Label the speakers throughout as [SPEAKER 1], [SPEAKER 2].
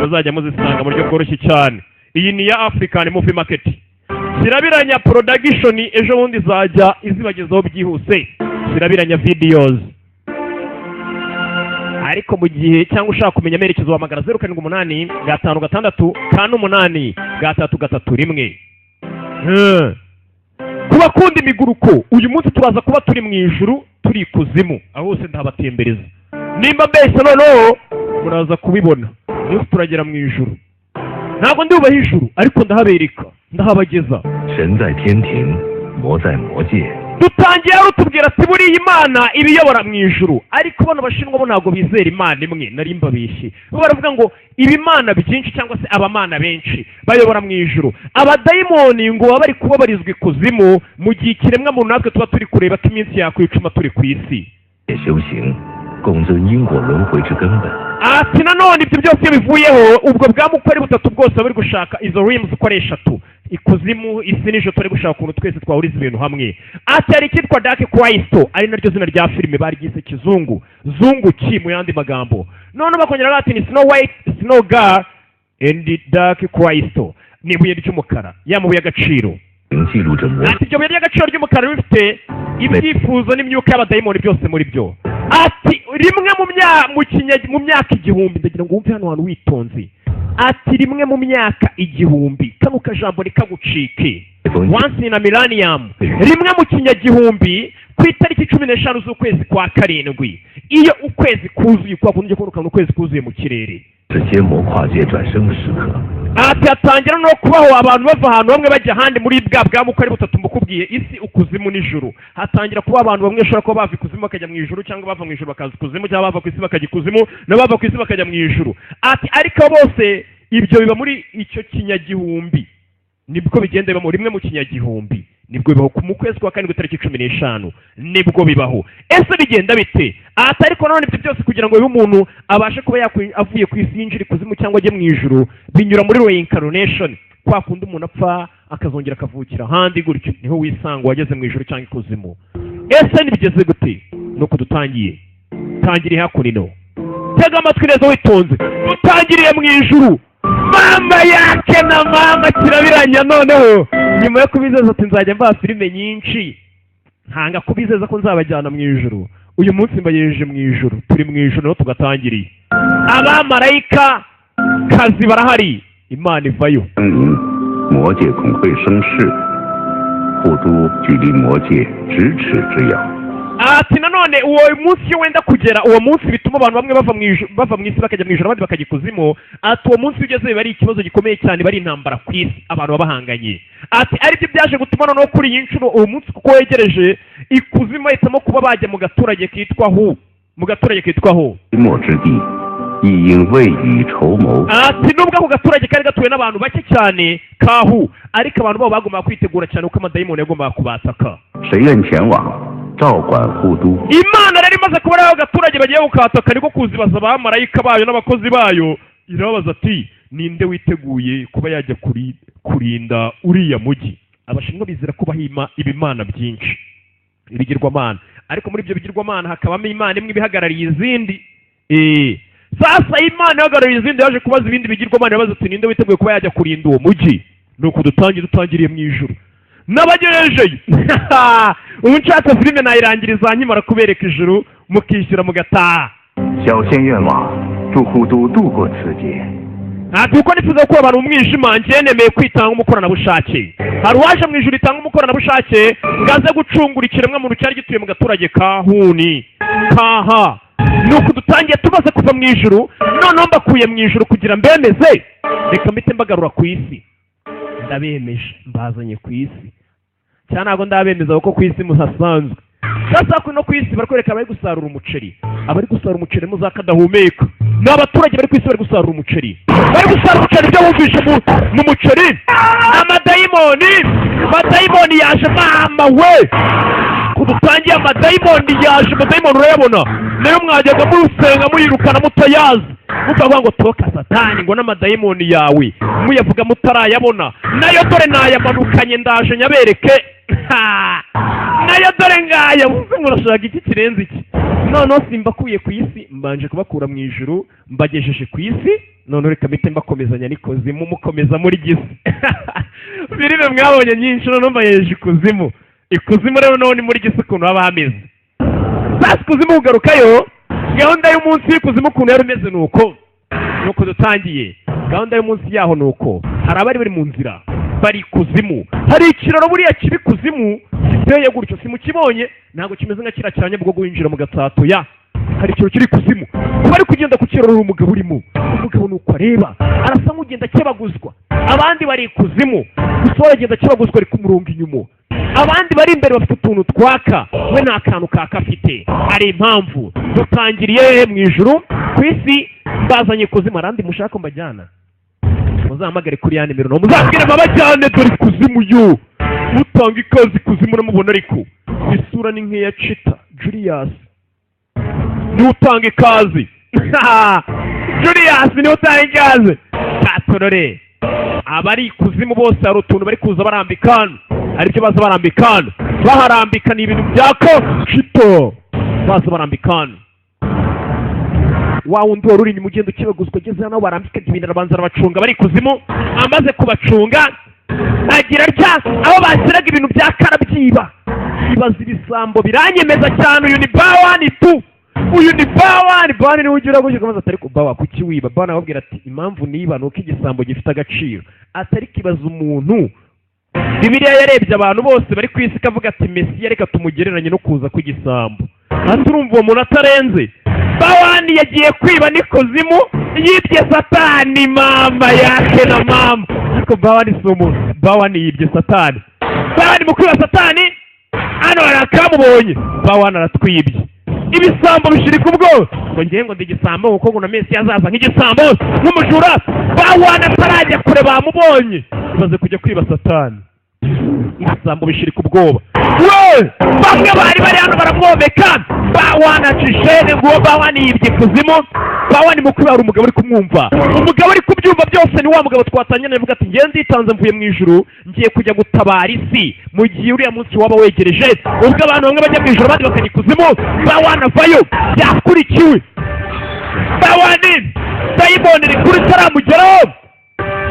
[SPEAKER 1] Muzajya muzisanga mu buryo bworoshye cyane. Iyi ni iya African Movie Market, Kirabiranya Production. Ejo bundi izajya izibagezaho byihuse, Kirabiranya Videos. Ariko mu gihe cyangwa ushaka kumenya amerekezo, wahamagara 0785564831. Ku bakunda imiguruko, uyu munsi turaza kuba turi mu ijuru, turi ikuzimu, aho hose ndahabatembereza. Nimba mbeshya noneho muraza kubibona. Umunsi turagera mu ijuru, ntabwo ndi bubahe ijuru, ariko ndahabereka, ndahabageza.
[SPEAKER 2] 神在天庭，魔在魔界。
[SPEAKER 1] Dutangiye rutubwira ati buriya Imana ibiyobora mu ijuru, ariko bano Bashinwa bo ntabwo bizera Imana imwe. Nari mbabeshye, bo baravuga ngo ibimana byinshi cyangwa se abamana benshi bayobora mu ijuru, abadayimoni ngo baba bari kubabarizwa ikuzimu, mu gihe ikiremwa muntu natwe tuba turi kureba ko iminsi yakwicuma turi ku isi.
[SPEAKER 2] 修行，共遵因果轮回之根本。
[SPEAKER 1] Ati nanone ibyo byose iyo bivuyeho, ubwo bwami uko ari butatu bwose bari gushaka izo realms uko ari eshatu, ikuzimu, isi n'ijuru, turi gushaka ukuntu twese twahuriza ibintu hamwe. Ati hari icyitwa Dark Crystal, ari naryo zina rya filime baryise kizungu zungu ki mu yandi magambo. Noneho bakongera bati ni Snow White, Snow Girl and Dark Crystal, ni ibuye ry'umukara, ya mabuye y'agaciro.
[SPEAKER 2] 记录着魔
[SPEAKER 1] Ati iryo buye ry'agaciro ry'umukara rifite ibyifuzo n'imyuka y'abadayimoni byose muri byo. Ati rimwe mu myaka 1000, ndagira ngo wumve hano hantu witonze. Ati rimwe mu myaka 1000, kano kajambo ntikagucike, once in a millennium, rimwe mu kinyagihumbi, ku itariki 15 z'ukwezi kwa karindwi, iyo ukwezi kuzuye, kwa kundi ujya kubona ukabona ukwezi kuzuye mu kirere.
[SPEAKER 2] 是仙魔跨界转生的时刻。
[SPEAKER 1] Ati hatangira no kubaho abantu bava ahantu bamwe bajya ahandi muri bwa bwami uko ari butatu mbukubwiye, isi, ukuzimu n'ijuru. Hatangira kuba abantu bamwe bashobora kuba bava ikuzimu bakajya mu ijuru, cyangwa bava mu ijuru bakaza ikuzimu, cyangwa bava ku isi bakajya ikuzimu, n'abava ku isi bakajya mu ijuru. Ati ariko bose ibyo biba muri icyo kinyagihumbi, nibwo bigenda bibamo rimwe mu kinyagihumbi, nibwo bibaho mu kwezi kwa karindwi, tariki 15 nibwo bibaho. Ese bigenda bite? Ati ariko nanone ibyo byose kugira ngo bibe, umuntu abashe kuba avuye ku isi yinjira ikuzimu cyangwa ajye mu ijuru, binyura muri reincarnation, kwa kundi umuntu apfa akazongera akavukira ahandi gutyo, niho wisanga wageze mu ijuru cyangwa ikuzimu. Ese nibigeze gute? Nuko dutangiye, tangiriye hakuno. Tega amatwi neza witonze, dutangiriye mu ijuru. Mama yake na mama Kirabiranya, noneho nyuma yo kubizeza ati nzajya mbaha filime nyinshi, ntanga kubizeza ko nzabajyana mu ijuru, uyu munsi mbagejeje mu ijuru. Turi mu ijuru niho tugatangiriye, abamarayika kazi barahari, Imana ivayo.
[SPEAKER 3] 降临，魔界恐会生事。护都距离魔界咫尺之遥。
[SPEAKER 1] Ati nanone uwo munsi iyo wenda kugera, uwo munsi bituma abantu bamwe bava mu ijuru, bava mu isi bakajya mu ijuru, abandi bakajya ikuzimu. Ati uwo munsi iyo ugeze biba ari ikibazo gikomeye cyane, bari intambara ku isi, abantu baba bahanganye. Ati aribyo byaje gutuma noneho kuri iyi nshuro uwo munsi kuko wegereje, ikuzimu bahitamo kuba bajya mu gaturage kitwa Hu, mu gaturage kitwa Hu.
[SPEAKER 3] 没之地，亦应未雨绸缪。
[SPEAKER 1] Ati nubwo ako gaturage kari gatuwe n'abantu bake cyane kahu, ariko abantu babo bagombaga kwitegura cyane kuko amadayimoni yagombaga kubataka.
[SPEAKER 3] 谁愿前往，照管护都。
[SPEAKER 1] Imana rero imaze kubona aho gaturage bagiye gukataka, niko kuzibaza abamarayika bayo n'abakozi bayo, irababaza ati ninde witeguye kuba yajya kurinda uriya mujyi? Abashinwa bizera ko bahima ibimana byinshi, ibigirwamana, ariko muri ibyo bigirwamana hakabamo imana imwe ibihagarariye izindi. Sasa Imana ihagarariye izindi yaje kubaza ibindi bigirwamana, yabaza ati ninde witeguye kuba yajya kurinda uwo mujyi? Nuko dutangiye, dutangiriye mu ijuru, n'abagejejeyo. Ubu nshatse filime nayirangiriza nkimara kubereka ijuru, mukishyura mugataha.
[SPEAKER 3] 小仙愿望助护都度过此劫。
[SPEAKER 1] Ati kuko nifuza gukura abantu mu mwijima, njye nemeye kwitanga umukoranabushake. Hari uwaje mu ijuru itanga umukoranabushake ngo aze gucungura ikiremwamuntu cyari gituye mu gaturage ka Huni kaha. Nuko dutangiye, tumaze kuva mu ijuru, noneho mbakuye mu ijuru kugira mbemeze, reka mpite mbagarura ku isi. Ndabemeje, mbazanye ku isi, cyangwa ntabwo ndabemeza kuko ku isi muhasanzwe. Sasa no ku isi barakwereka abari gusarura umuceri, abari gusarura umuceri muzakadahumeka ni abaturage bari ku isi bari gusarura umuceri, bari gusarura umuceri. Ibyo wumvishe mu muceri, amadayimoni, madayimoni yaje, mama we. Nuko dutangiye, amadayimoni yaje. Amadayimoni urayabona nayo mwajyaga murusenga muyirukana mutayazi, mukavuga ngo "Toka Satani", ngo n'amadayimoni yawe muyavuga mutarayabona. Nayo dore nayamanukanye, ndaje nyabereke. Ha! Nayo dore ngaya. Muze murashaka iki kirenze iki? Noneho simbakuye ku isi, mbanje kubakura mu ijuru mbagejeje ku isi. Noneho reka mpite mbakomezanya n'ikuzimu, mukomeza muri gisi. Filime mwabonye nyinshi, noneho mbagejeje ikuzimu. Ikuzimu rero noneho ni muri gisi ukuntu haba hameze. Sasa ikuzimu kugarukayo, gahunda y'umunsi w'ikuzimu ukuntu yari imeze ni uko dutangiye. Gahunda y'umunsi yaho ni uko hari abari bari mu nzira bari ikuzimu. Hari ikiraro buriya kiba ikuzimu giteye gutyo, simukibonye? Ntabwo kimeze nka kiriya cya Nyabugogo winjira mu Gatsata ya. Hari ikiraro kiri ikuzimu. Kuba ari kugenda ku kiraro, hari umugabo urimo. Umugabo ni uko areba, arasa nk'ugenda akebaguzwa. Abandi bari ikuzimu gusa, we aragenda akebaguzwa, ari ku murongo inyuma. Abandi bari imbere bafite utuntu twaka, we nta kantu kaka afite. Hari impamvu dutangiriye hehe? Mu ijuru. Ku isi bazanye ikuzimu. Arandi mushaka mbajyana, muzahamagare kuri ya nimero, naho muzabwire babajyane. Dore ikuzimu yo mutanga ikaze. Ikuzimu uramubona, ariko isura ni nk'iya Cita Julius. Niwe utanga ikaze, Julius niwe utanga ikaze. Katorore, abari ikuzimu bose hari utuntu bari kuza barambika hano, hari ibyo baza barambika hano, baharambika. Ni ibintu byaka Cita baza barambika hano. Wa wundi wari uri inyuma ugenda ukibaguzwa, ageze hano barambika ibintu, arabanza arabacunga. Bari ikuzimu, amaze kubacunga agira atya, aho bashyiraga ibintu bya karabyiba. Ibaza ibisambo biranyemeza cyane. Uyu ni Bawani tu, uyu ni Bawani. Bawani niwe ugira gutyo ukabaza ati: "Ariko Bawa, kuki wiba?" Bawani ababwira ati: "Impamvu niba ni uko igisambo gifite agaciro." Atari kibaza umuntu. Bibiliya yarebye abantu bose bari ku isi ikavuga ati: "Mesiya reka tumugereranye no kuza kw'igisambo." Ati: "Urumva uwo muntu atarenze?" Bawani yagiye kwiba n'ikuzimu, yibye Satani, mama yake na mama. Ariko Bawani si umuntu, Bawani yibye Satani. Bawani mu kwiba Satani hano hari akamubonye. Bawani aratwibye, ibisambo bishirika ubwo ngo ngewe ngo ndi igisambo, kuko ngo na Mesiya azaza nk'igisambo, nk'umujura. Bawani atarajya kure bamubonye, ibaze kujya kwiba Satani, ibisambo bishirika ubwoba. We bamwe bari bari hano baramwomeka. Bawani acishene nguwo. Bawani yibye ikuzimu. Bawani mu kwiba hari umugabo uri kumwumva. Umugabo uri kubyumva byose ni wa mugabo twatangiranye, avuga ati: "Ngewe nditanze, mvuye mu ijuru, ngiye kujya gutabara isi mu gihe uriya munsi waba wegereje, ubwo abantu bamwe bajya mu ijuru abandi bakajya ikuzimu." Bawani avayo yakurikiwe. Bawani dayimoni rikuru itaramugeraho,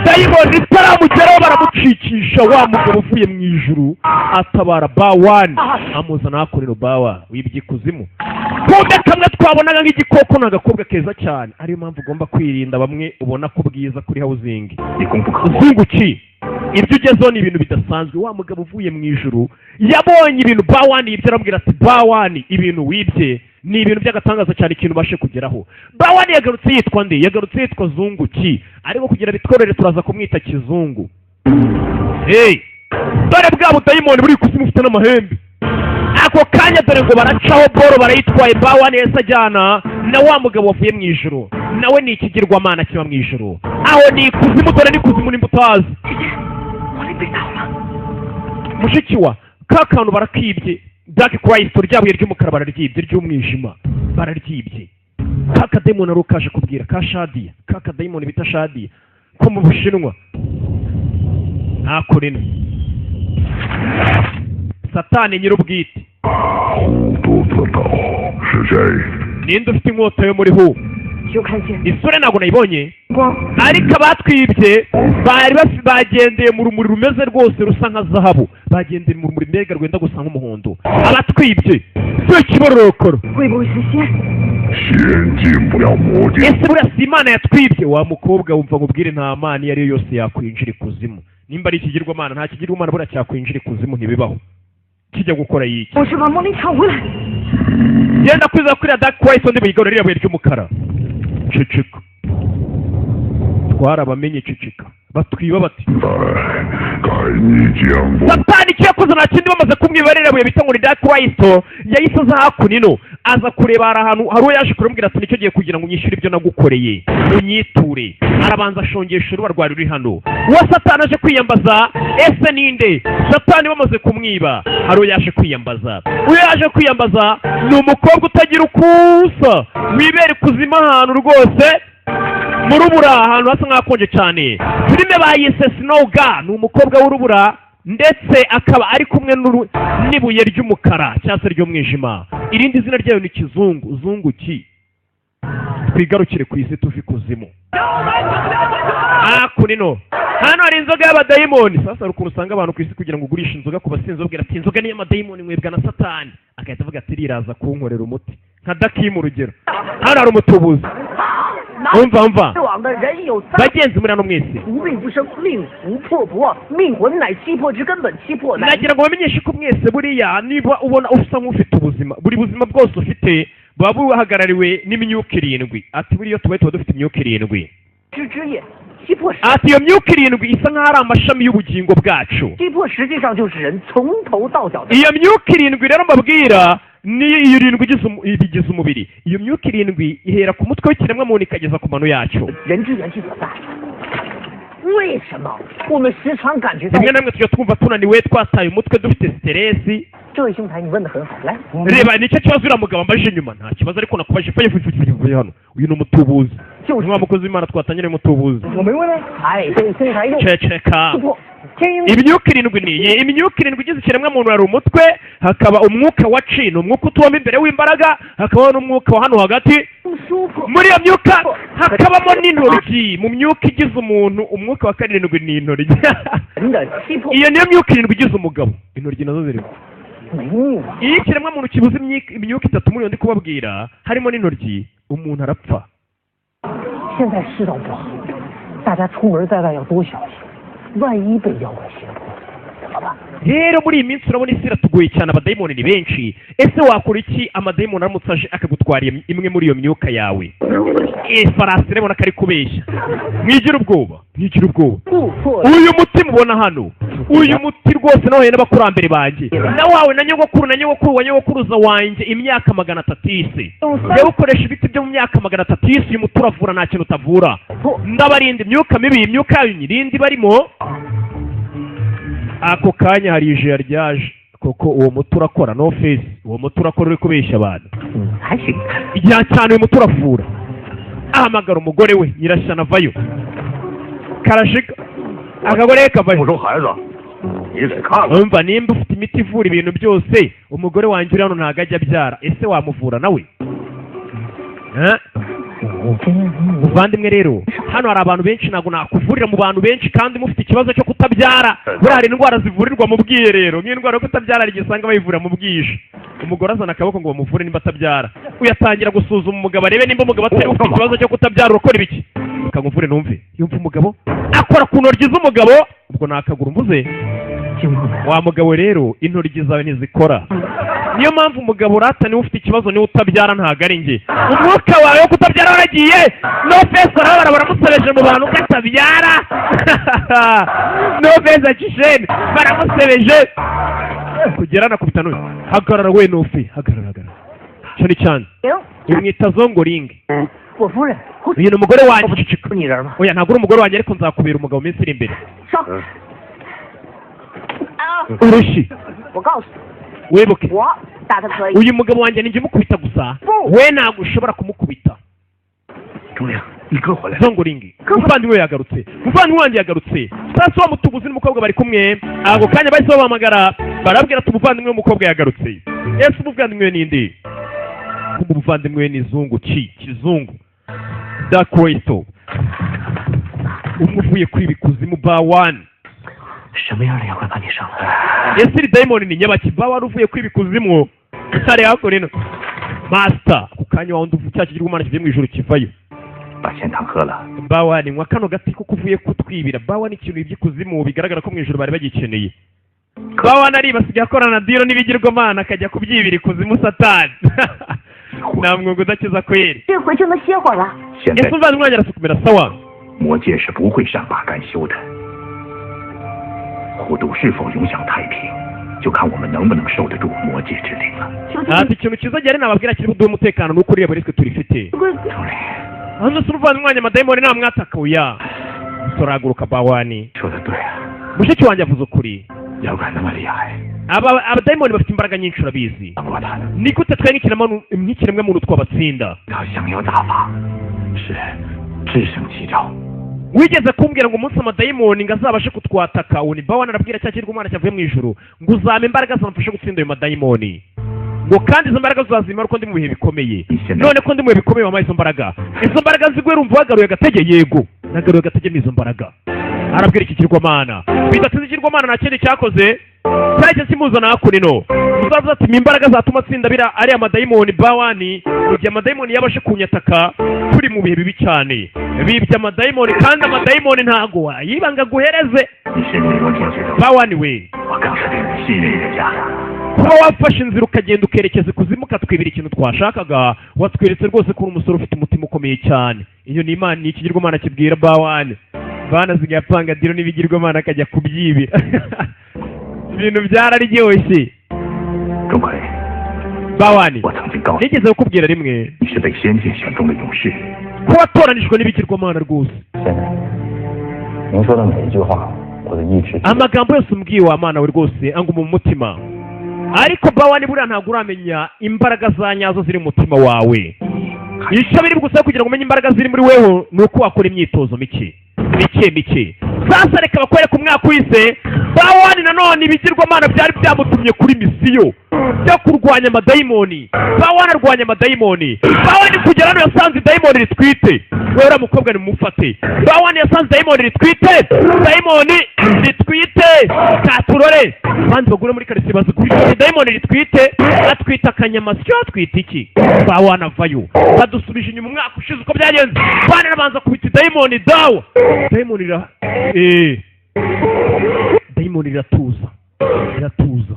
[SPEAKER 1] dayimoni itaramugeraho, baramucikisha. Wa mugabo uvuye mu ijuru atabara Bawani, amuzana hakurino. Bawa wibye ikuzimu, kumbe kamwe twabonaga nk'igikoko ni agakobwa keza cyane. Ariyo mpamvu ugomba kwirinda bamwe ubona ko bwiza kuri housing.
[SPEAKER 2] 你功不可没。
[SPEAKER 1] Zunguki, ibyo ugezeho ni ibintu bidasanzwe. Wa mugabo uvuye mu ijuru yabonye ibintu Bawani yibye, aramubwira ati: "Bawani, ibintu wibye ni ibintu by'agatangaza cyane, ikintu ubashe kugeraho." Bawani yagarutse yitwa nde? Yagarutse yitwa Zunguki, ariko kugira bitworere turaza kumwita Kizungu. Hey, dore bwa budayimoni buri kuzimu ufite n'amahembe. Ako kanya dore ngo baracaho boro, barayitwaye. Bawani yahise ajyana na wa mugabo wavuye mu ijuru, nawe ni ikigirwamana kiba mu ijuru. Aho ni ikuzimu, dore ni ikuzimu nimba utazi.
[SPEAKER 4] 姐姐，魔力被盗了。
[SPEAKER 1] Mushiki wa ka kantu barakibye, Dark Crystal, rya buye ry'umukara bararyibye, ry'umwijima bararyibye. Ka kadayimoni ari kaje kubwira ka Shadiya, ka kadayimoni bita Shadiya ko mu Bushinwa. Ntakorino Satani nyir'ubwite.
[SPEAKER 3] 虎多的刀是谁？
[SPEAKER 1] Ninde ufite inkota yo muri hu?
[SPEAKER 4] 有看见
[SPEAKER 1] Isura ntabwo nayibonye,
[SPEAKER 4] 光，
[SPEAKER 1] ariko abatwibye bari bagendeye mu rumuri rumeze rwose rusa nka zahabu, bagendeye mu rumuri mbega rwenda gusa nk'umuhondo. Abatwibye cyo kibororokoro.
[SPEAKER 4] 会不会是仙？
[SPEAKER 3] 仙进不了魔界。
[SPEAKER 1] Ese buriya si Imana yatwibye? Wa mukobwa, wumva nkubwire, nta mana iyo ari yo yose yakwinjira ikuzimu. Nimba ari ikigirwamana, nta kigirwamana buriya cyakwinjira ikuzimu, ntibibaho. Kijya gukora yiki?
[SPEAKER 4] 我去把魔力抢回来。
[SPEAKER 1] Genda kwiza kuriya Dark Crystal, ndi buyigarure, ririya buye ry'umukara. Ceceka, twarabamenye, ceceka. Batwiba bati
[SPEAKER 3] 哎，该你讲过。
[SPEAKER 1] Satani icyo yakoze nta kindi, bamaze kumwiba ririya buye bita ngo ni Dark Crystal, yahise aza hakuno ino. Aza kureba, hari ahantu hari uwo yaje kurambwira ati: "Nicyo gihe kugira ngo unyishyure ibyo nagukoreye, unyiture." Arabanza ashongesha uruba rwari ruri hano. Uwo Satani aje kwiyambaza, ese ninde? Satani bamaze kumwiba, hari uwo yaje kwiyambaza. Uwo yaje kwiyambaza ni umukobwa utagira ukusa, wibera ikuzimu, ahantu rwose mu rubura, ahantu hasa nk'ahakonje cyane. Filime bayise Snow Girl. Ni umukobwa w'urubura, ndetse akaba ari kumwe n'ibuye ry'umukara cyangwa se ry'umwijima. Irindi zina ryayo ni Kizungu zungu ki. Twigarukire ku isi, tuve ikuzimu. Hakuno hano hari inzoga y'abadayimoni. Sasa hari ukuntu usanga abantu ku isi, kugira ngo ugurishe inzoga ku basinzi, babwira ati: "Inzoga ni iy'amadayimoni, mwebwa na Satani." Agahita avuga ati: "Riraza kunkorera umuti nka dakimu." Urugero, hano hari umutubuzi. Umva, umva.
[SPEAKER 5] 往的人有三
[SPEAKER 1] Bagenzi muri hano mwese,
[SPEAKER 5] 无病不生，命无破不旺，命魂乃七魄之根本，七魄乃
[SPEAKER 1] nagira ngo bamenyeshe ko mwese buriya niba ubona usa nk'ufite ubuzima, buri buzima bwose ufite buba buhagarariwe n'imyuka irindwi. Ati: "Buriya tubaye tuba dufite imyuka irindwi."
[SPEAKER 5] 之枝叶，七魄实
[SPEAKER 1] Ati: "Iyo myuka irindwi isa nk'aho ari amashami y'ubugingo bwacu."
[SPEAKER 5] 七魄实际上就是人从头到脚的
[SPEAKER 1] Iyo myuka irindwi rero mbabwira ni iyo irindwi ibigize umubiri. Iyo myuka irindwi ihera ku mutwe w'ikiremwamuntu ikageza ku mano yacyo.
[SPEAKER 5] 人之元气所在。为什么我们时常感觉到
[SPEAKER 1] Rimwe na rimwe tujya twumva tunaniwe, twataye umutwe, dufite stress.
[SPEAKER 5] 这位兄台，你问的很好，来，
[SPEAKER 1] Reba, nicyo kibazo uriya mugabo ambajije inyuma. Nta kibazo, ariko nakubaje. Faye faye hano, uyu ni umutubuzi.
[SPEAKER 5] 就是
[SPEAKER 1] Ni wa mukozi w'Imana twatangiriye, umutubuzi.
[SPEAKER 5] 我没问呢。哎，这位兄台又
[SPEAKER 1] Ceceka.
[SPEAKER 5] 七魄，天阴
[SPEAKER 1] Imyuka irindwi ni iyi. Imyuka irindwi igize ikiremwamuntu: hari umutwe, hakaba umwuka wa ci, ni umwuka utubamo imbere w'imbaraga, hakabaho n'umwuka wa hano hagati.
[SPEAKER 5] 舒魄，
[SPEAKER 1] Muri iyo myuka hakabamo n'intoryi. Mu myuka igize umuntu, umwuka wa karindwi ni intoryi.
[SPEAKER 5] 人的七魄
[SPEAKER 1] Iyo niyo myuka irindwi igize umugabo, intoryi nazo zirimo.
[SPEAKER 5] 没命啊！
[SPEAKER 1] Iyo ikiremwamuntu kibuze imyuka itatu muri iyo ndi kubabwira, harimo n'intoryi, umuntu arapfa.
[SPEAKER 5] 现在世道不好，大家出门在外要多小心，万一被妖怪胁迫，怎么办？
[SPEAKER 1] Rero muri iyi minsi urabona isi iratugoye cyane, abadayimoni ni benshi. Ese wakora iki amadayimoni aramutse aje akagutwara imwe muri iyo myuka yawe? Farasi irabona ko ari kubeshya. Mwigira ubwoba, mwigira ubwoba.
[SPEAKER 5] 不破
[SPEAKER 1] Uyu muti mubona hano, uyu muti rwose nahuye n'abakurambere banjye, na wawe na nyogokuru na nyogokuru wa nyogokuruza wanjye, imyaka 300 y'isi yawukoresha, ibiti byo mu myaka 300 y'isi. Uyu muti uravura, nta kintu utavura. Ndabarinda imyuka mibi, imyuka yanyu nyirindi barimo. Ako kanya hari ijaya ryaje koko. Uwo muti urakora? No face, uwo muti urakora? Uri kubeshya abantu.
[SPEAKER 5] 嗯，还行。
[SPEAKER 1] Igihe cyane uyu muti uravura. Ahamagara umugore we nyirashyana, avayo karashiga, akagore ke kavayo.
[SPEAKER 2] 我说孩子，你得看看。
[SPEAKER 1] Umva, nimba ufite imiti ivura ibintu byose, umugore wanjye uri hano ntabwo ajya abyara, ese wamuvura nawe? Eh? Muvandimwe rero, hano hari abantu benshi, ntabwo nakuvurira mu bantu benshi kandi mufite ikibazo cyo kutabyara. Buriya hari indwara zivurirwa mu bwiherero, nk'indwara yo kutabyara, hari igihe usanga bayivura mu bwihisho. Umugore azana akaboko ngo bamuvure nimba atabyara. Uyatangira gusuzuma umugabo, arebe nimba umugabo atari ufite ikibazo cyo kutabyara. Urakora ibiki? Reka nguvure numve. Yumva umugabo akora ku ntoryi z'umugabo, ubwo ni akaguru mvuze.
[SPEAKER 5] 金朋友，
[SPEAKER 1] Wa mugabo rero, intoryi zawe ntizikora. Niyo mpamvu umugabo urata niwe ufite ikibazo, niwe utabyara, ntabwo ari njye. Umwuka wawe wo kutabyara waragiye. No Face arabara, baramusebeje mu bantu ko atabyara. No Face acishene, baramusebeje kugera nakubita n'uyu. Hagarara we Nofe, hagarara, hagarara cyane cyane.
[SPEAKER 5] 行，
[SPEAKER 1] Umwita Zongoringi.
[SPEAKER 5] 我夫人，
[SPEAKER 1] Uyu ni umugore wanjye. Ceceka.
[SPEAKER 5] 你人吗？
[SPEAKER 1] Oya, ntabwo uri umugore wanjye, ariko nzakubera umugabo mu minsi iri imbere.
[SPEAKER 5] 上。
[SPEAKER 1] Urushyi.
[SPEAKER 5] 我告诉你，
[SPEAKER 1] Wibuke,
[SPEAKER 5] 我打他可以。
[SPEAKER 1] uyu mugabo wanjye ninjye umukubita gusa, we ntabwo ushobora kumukubita.
[SPEAKER 2] 钟灵，你哥回来了。
[SPEAKER 1] Zongoringi, umuvandimwe we yagarutse, umuvandimwe wanjye yagarutse. Sasa wa mutubuzi n'umukobwa bari kumwe. Ako kanya bahise babahamagara, barabwira ati: "Umuvandimwe w'umukobwa yagarutse." Ese umuvandimwe we ninde? Kumva, umuvandimwe we ni Zungu ki Kizungu Dark Crystal, umwe uvuye kwiba ikuzimu, Bawani.
[SPEAKER 5] 什么样的妖怪把你伤了？
[SPEAKER 1] Ese iri dayimoni ni nyabaki? Bawani uvuye kwiba ikuzimu ari hakuno ino. Master, ako kanya wa wundi cya kigirwamana kivuye mu ijuru kivayo.
[SPEAKER 3] 把仙汤喝了，
[SPEAKER 1] Bawani, nywa kano gati kuko uvuye kutwibira. Bawani, ikintu by'ikuzimu bigaragara ko mu ijuru bari bagikeneye. Bawani ari basigaye akorana deal n'ibigirwamana, akajya kubyibira ikuzimu. Satani nta mwuga udakiza kweri.
[SPEAKER 5] 这回就能歇会儿了。
[SPEAKER 3] 现在
[SPEAKER 1] Ese umuvandimwe wanjye arasukumira sawa?
[SPEAKER 3] 魔界是不会善罢甘休的。虎度是否永享太平，
[SPEAKER 2] 就看我们能不能受得住魔界之灵了。
[SPEAKER 1] Ati ikintu cyiza gihari nababwira kiri buduhe umutekano ni uko uriya buri twe turifite. Hano se uruvana umwanya amadayimoni namwataka? Oya, turahaguruka Bawani.
[SPEAKER 2] 说的对啊，
[SPEAKER 1] Mushiki wanjye avuze ukuri.
[SPEAKER 2] 妖怪那么厉害，
[SPEAKER 1] Aba abadayimoni bafite imbaraga nyinshi, urabizi.
[SPEAKER 2] 打过他的，
[SPEAKER 1] Ni gute twe nk'ikiremwamuntu twabatsinda?
[SPEAKER 2] 要降妖大法是制胜奇招。
[SPEAKER 1] Wigeze kumbwira ngo umunsi amadayimoni ngo azabashe kutwataka, uwo ni Bawani arabwira cya kirwa cyavuye mu ijuru, ngo uzampa imbaraga zamfashe gutsinda ayo madayimoni, ngo kandi izo mbaraga uzazimara uko ndi mu bihe bikomeye. None ko ndi mu bihe bikomeye, wampaye izo mbaraga? Izo mbaraga ziguye, urumva wagaruye agatege? Yego, nagaruye agatege mu izo mbaraga. Arabwira iki kirwamana. Bidatinze ikirwamana nta kindi cyakoze, cyahise kimuzana hakuno. Uzavuze ati ni imbaraga zatuma atsinda biriya ariya madayimoni. Bawani, mu gihe amadayimoni yabashe kunyataka turi mu bihe bibi cyane, bibye amadayimoni, kandi amadayimoni ntago wayiba ngo aguhereze.
[SPEAKER 2] 你是女罗天学的，
[SPEAKER 1] Bawani we,
[SPEAKER 2] 我更是令人信任的家。
[SPEAKER 1] kuba wafashe inzira ukagenda ukerekeza ikuzimu ukatwibira ikintu twashakaga, watweretse rwose ko uri umusore ufite umutima ukomeye cyane. Iyo ni Imana, ni ikigirwamana kibwira Bawani. Bana asigaye apanga deal n'ibigirwamana akajya kubyibira, ibintu byararyoshye.
[SPEAKER 2] 钟馗，
[SPEAKER 1] Bawani,
[SPEAKER 2] 我曾经告诉
[SPEAKER 1] nigeze kukubwira rimwe
[SPEAKER 2] 你是被仙界选中的勇士，
[SPEAKER 1] ko watoranijwe n'ibigirwamana rwose.
[SPEAKER 5] 先生，您说的每一句话，我都一直记得。
[SPEAKER 1] Amagambo yose umbwiye wa mana we rwose anguma mu mutima. Ariko Bawani, buriya ntabwo uramenya imbaraga za nyazo ziri mu mutima wawe. Icyo biri bugusaba kugira ngo umenye imbaraga ziri muri weho ni uko wakora imyitozo mike mike mike. Sasa reka bakwereke umwaka uhise. Bawani nanone ibigirwamana byari byamutumye kuri misiyo yo kurwanya amadayimoni. Bawani arwanya amadayimoni. Bawani kugera hano yasanze dayimoni ritwite. Wewe uriya mukobwa nimumufate. Bawani yasanze dayimoni ritwite, dayimoni ritwite. Katurore abandi bagore muri karitsiye bazi kubikora. Dayimoni ritwite, atwite akanyamasyo, atwite iki? Bawani avayo. Badusubije inyuma umwaka ushize uko byagenze. Bana arabanza kubita dayimoni dawa, dayimoni ira dayimoni iratuza, iratuza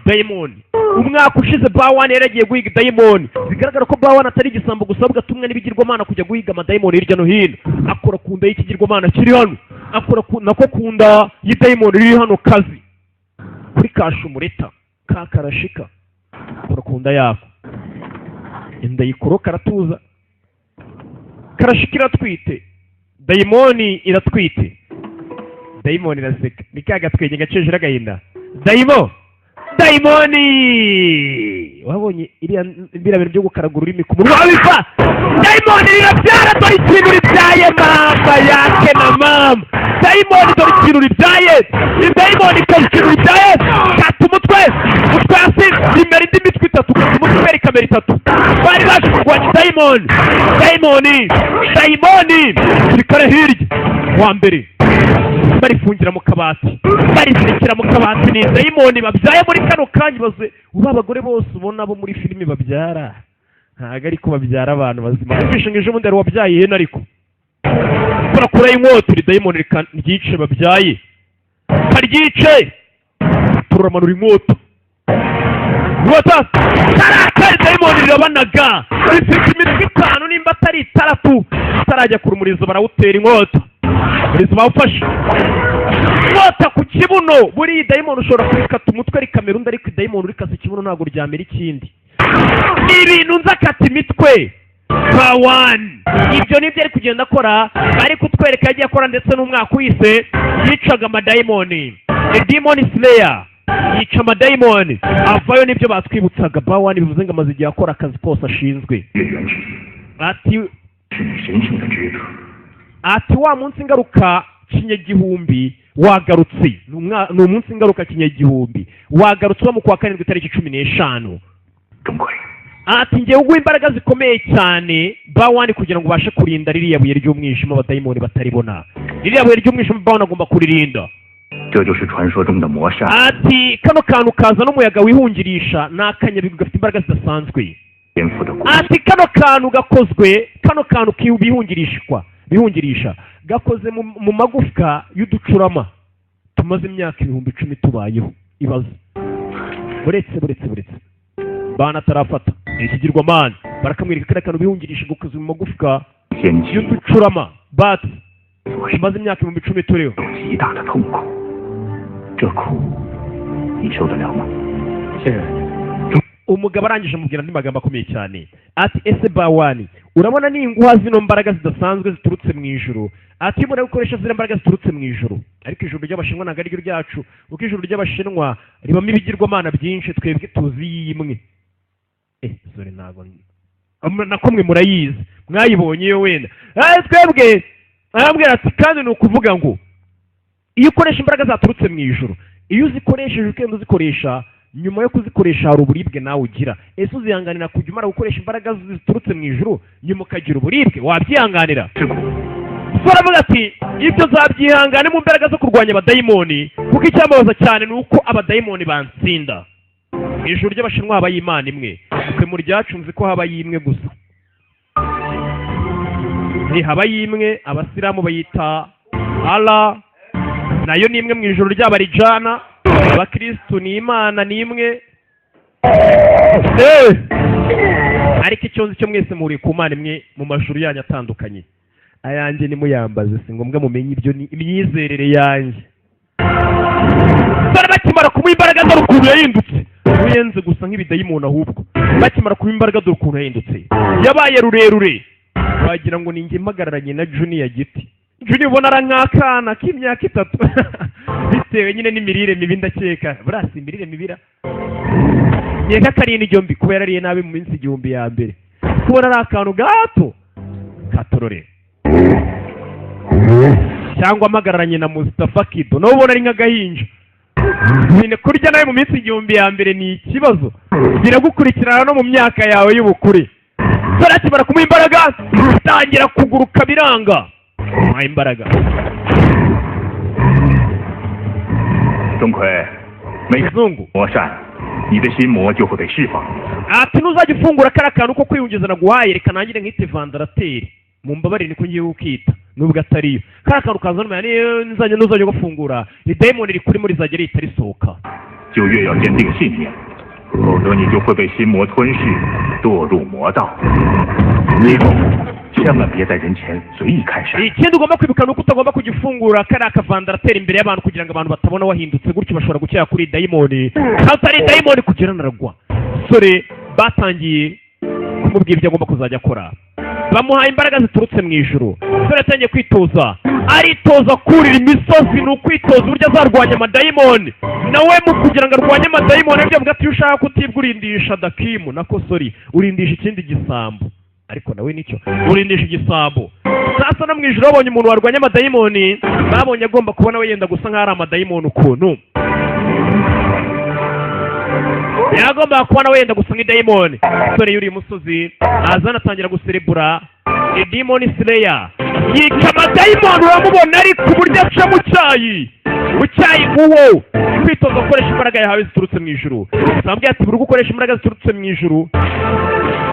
[SPEAKER 1] dayimoni. Umwaka ushize Bawani yari yagiye guhiga dayimoni. Bigaragara ko Bawani atari igisambo gusa, ahubwo atumwe n'ibigirwamana kujya guhiga amadayimoni hirya no hino. Akora ku nda y'ikigirwamana kiri hano, akora ku nako ku nda y'idayimoni riri hano kazi kuri kashumureta ka karashika. Akora ku nda yako, inda yikoroka, aratuza. Karashika iratwite, dayimoni iratwite. Dayimoni iraseka, ni ka gatwenge gaceje agahinda. Dayimoni wabonye iriya biriya bintu byo gukaraga ururimi ku munwa biva. Dayimoni rirabyara, dore ikintu ribyaye! Mama yake na mama! Dayimoni dore ikintu ribyaye! Dayimoni ikaba ikintu ribyaye! Kata umutwe, umutwe hasi rimera indi mitwe itatu. Kata umutwe rikamera itatu. Bari baje kurwanya dayimoni. Dayimoni, dayimoni sirikare hirya wa mbere barifungira mu kabati, barizirikira mu kabati. Ni dayimoni babyaye muri kano kanya. Baze uba abagore bose ubona bo muri filimi babyara, ntabwo ariko babyara abantu bazima. Numvise ngo ejo bundi hari uwabyaye ihene, ariko barakuraho inkota. Iri dayimoni reka ryice babyaye, karyice. Turamanura inkota, inkota karakari. Dayimoni rirabanaga, rifite imitwe itanu nimba atari itandatu. Itarajya kure umurizo barawutera inkota, umurizo bawufashe, inkota ku kibuno. Buriya dayimoni ushobora kurikata umutwe rikamera undi, ariko idayimoni urikase ikibuno ntabwo ryamera ikindi. Ni ibintu nzi, akata imitwe. Bawani ibyo nibyo ari kugenda akora, ari kutwereka yagiye akora, ndetse n'umwaka uhise yicaga amadayimoni. A demon slayer, yica amadayimoni avayo. Nibyo batwibutsaga. Bawani bivuze ngo amaze igihe akora akazi kose ashinzwe.
[SPEAKER 2] 月圆之
[SPEAKER 1] Ati
[SPEAKER 2] 是你神圣的职责。
[SPEAKER 1] Ati wa munsi ngaruka kinyagihumbi wagarutse. Ni umunsi ngaruka kinyagihumbi wagarutse uba mu kwa karindwi tariki 15.
[SPEAKER 2] 钟馗，
[SPEAKER 1] Ati ngewe uguha imbaraga zikomeye cyane Bawani, kugira ngo ubashe kurinda ririya buye ry'umwijima, abadayimoni bataribona. Ririya buye ry'umwijima Bawani agomba kuririnda.
[SPEAKER 2] 这就是传说中的魔扇。
[SPEAKER 1] Ati kano kantu kaza n'umuyaga wihungirisha ni akanyabigwi gafite imbaraga zidasanzwe.
[SPEAKER 2] 颠覆的故事。
[SPEAKER 1] Ati kano kantu gakozwe, kano kantu bihungirishwa, bihungirisha, gakoze mu magufwa y'uducurama tumaze imyaka 10,000 tubayeho. Ibaze! Buretse, buretse, buretse, bana atarafata ni ikigirwamana. Barakamwereka kariya kantu bihungirisha gakoze mu magufwa
[SPEAKER 2] 掀起
[SPEAKER 1] y'uducurama bati tumaze imyaka 10,000 turiho.
[SPEAKER 2] 有极大的痛苦，这苦你受得了吗？
[SPEAKER 5] 先生，
[SPEAKER 1] Umugabo arangije amubwira andi magambo akomeye cyane, ati: "Ese Bawani, urabona ninguha zino mbaraga zidasanzwe ziturutse mu ijuru?" Ati: "Iyo gukoresha ziriya mbaraga ziturutse mu ijuru, ariko ijuru ry'Abashinwa ntabwo ariryo ryacu, kuko ijuru ry'Abashinwa ribamo ibigirwamana byinshi, twebwe tuzi y'imwe." Sorry, ntabwo nako mwe murayizi, mwayibonye iyo wenda. Twebwe arambwira ati: "Kandi ni ukuvuga ngo iyo ukoresha imbaraga zaturutse mu ijuru, iyo uzikoresheje ukenda uzikoresha, nyuma yo kuzikoresha hari uburibwe nawe ugira. Ese uzihanganira kujya umara gukoresha imbaraga ziturutse mu ijuru, nyuma ukagira uburibwe? Wabyihanganira?"
[SPEAKER 2] 吃苦。
[SPEAKER 1] So aravuga ati: "Ibyo zabyihangane mu mbaraga zo kurwanya abadayimoni, kuko icyambabaza cyane ni uko abadayimoni bansinda." Mu ijuru ry'Abashinwa habayo imana imwe, twe mu ryacu nzi ko habayo imwe gusa. Ntihabayo imwe. Abasilamu bayita Allah, nayo ni imwe. Mu ijuru ry'Abarijana, Abakirisitu, ni imana ni imwe. Ariko icyo nzi cyo, mwese muhuriye ku mana imwe mu majuru yanyu atandukanye. Ayanjye nimuyambaze, si ngombwa mumenye ibyo, ni imyizerere yanjye. Dore bakimara kumuha imbaraga, dore ukuntu yahindutse. Uyenze gusa nk'ibidayimoni, ahubwo bakimara kumuha imbaraga, dore ukuntu yahindutse, yabaye rurerure, wagira ngo ni njye mpagararanye na Junior Giti. Junior ubona ara nk'akana k'imyaka 3, bitewe nyine n'imirire mibi. Ndakeka buriya si imirire mibi ra, nkeka ko ari indyo mbi, kuba yarariye nabi mu minsi 1000 ya mbere, kubona ari akantu gato katorore, cyangwa mpagararanye na Mustafa Kido, nawe ubona ari nk'agahinja nyine. Kurya nawe mu minsi 1000 ya mbere ni ikibazo, biragukurikirana no mu myaka yawe y'ubukure. Dore akimara kumuha imbaraga, tangira kuguruka biranga. Muha imbaraga.
[SPEAKER 2] 钟馗，每
[SPEAKER 1] Muzungu.
[SPEAKER 2] 魔善，你的心魔就会被释放。
[SPEAKER 1] Ati: "Ntuzajya ufungura kariya kantu ko kwiyungiza naguhaye, reka nangire nkite ventilateur, mumbabarire, niko ngiye kukita nubwo atariyo. Kariya kantu kaza niyo nzajya, ntuzajya gufungura, idayimoni rikurimo rizajya rihita risohoka."
[SPEAKER 2] 就越要坚定信念，否则你就会被心魔吞噬，堕入魔道。记住，千万别在人前随意开善。
[SPEAKER 1] Ikindi ugomba kwibuka ni uko utagomba kujya ufungura kariya kaventilateur imbere y'abantu, kugira ngo abantu batabona wahindutse gutyo, bashobora gukeka kuri dayimoni kandi utari dayimoni. Kugira naragwa sore, batangiye kumubwira ibyo agomba kuzajya akora, bamuhaye imbaraga ziturutse mu ijuru. Sore yatangiye kwitoza, aritoza kurira imisozi, ni ukwitoza uburyo azarwanya amadayimoni nawe. Mu kugira ngo arwanye amadayimoni, aribyo avuga ati: "Iyo ushaka kutibwa urindisha dakimu," nako sorry, urindisha ikindi gisambo, ariko nawe nicyo urindisha igisambo. Sasa no mu ijuru babonye umuntu warwanya amadayimoni, babonye agomba kubona we yenda gusa nk'aho ari amadayimoni ukuntu yagombaga kubona wenda gusa nk'idayimoni. Sore yuriye umusozi, azana atangira guserebura Demon Slayer, yica amadayimoni. Uramubona ariko uburyo aca mu cyayi, mu cyayi. Uwo kwitoza gukoresha imbaraga yahawe ziturutse mu ijuru, bambwiye ati: "Buri gukoresha imbaraga ziturutse mu ijuru,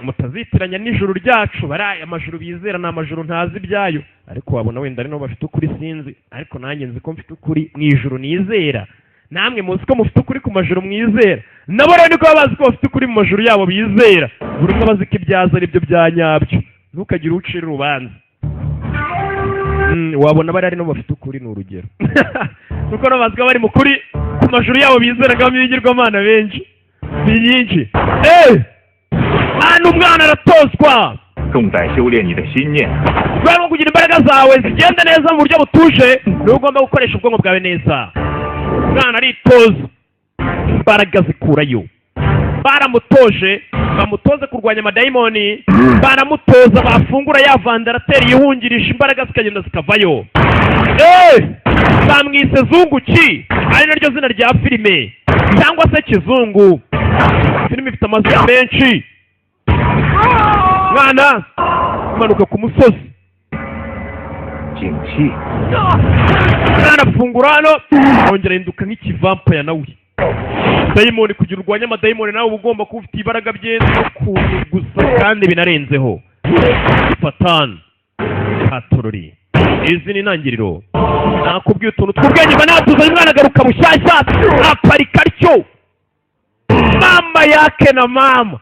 [SPEAKER 1] mutazitiranya n'ijuru ryacu." Bari amajuru bizera ni amajuru ntazi ibyayo, ariko wabona wenda ari nabo bafite ukuri, sinzi, ariko nanjye nzi ko mfite ukuri mu ijuru nizera. Namwe muzi ko mufite ukuri ku majuru mwizera, nabo rero niko baba bazi ko bafite ukuri mu majuru yabo bizera. Buri umwe aba azi ko ibyaza ari byo bya nyabyo, ntukagire ucira urubanza. Wabona bari ari nabo bafite ukuri, ni urugero, kuko nabo bazi ko bari mu kuri ku majuru yabo bizeragamo ibigirwamana benshi byinshi. Hano umwana aratozwa.
[SPEAKER 2] 重在修炼你的心念。
[SPEAKER 1] Kubera kugira imbaraga zawe zigenda neza mu buryo butuje, niba ugomba gukoresha ubwonko bwawe neza. Umwana aritoza, imbaraga zikurayo. Baramutoje, bamutoze kurwanya amadayimoni, baramutoza, bafungura ya ventilateur yihungirisha, imbaraga zikagenda zikavayo. Bamwise Zungu ki, ari naryo zina rya filime, cyangwa se Kizungu. Filime ifite amazina menshi. Mwana umanuka ku musozi.
[SPEAKER 2] 景气。
[SPEAKER 1] Mwana afungura hano, arongera ahinduka nk'ikivampaya nawe dayimoni. Kugira urwanye amadayimoni, nawe uba ugomba kuba ufite imbaraga byenze ukuntu gusa, kandi binarenzeho. Fatani katorori, izi ni intangiriro. Nakubwiye utuntu tw'ubwenge mba natuzanye. Umwana agaruka bushyashya, aparika atyo, mama yake na mama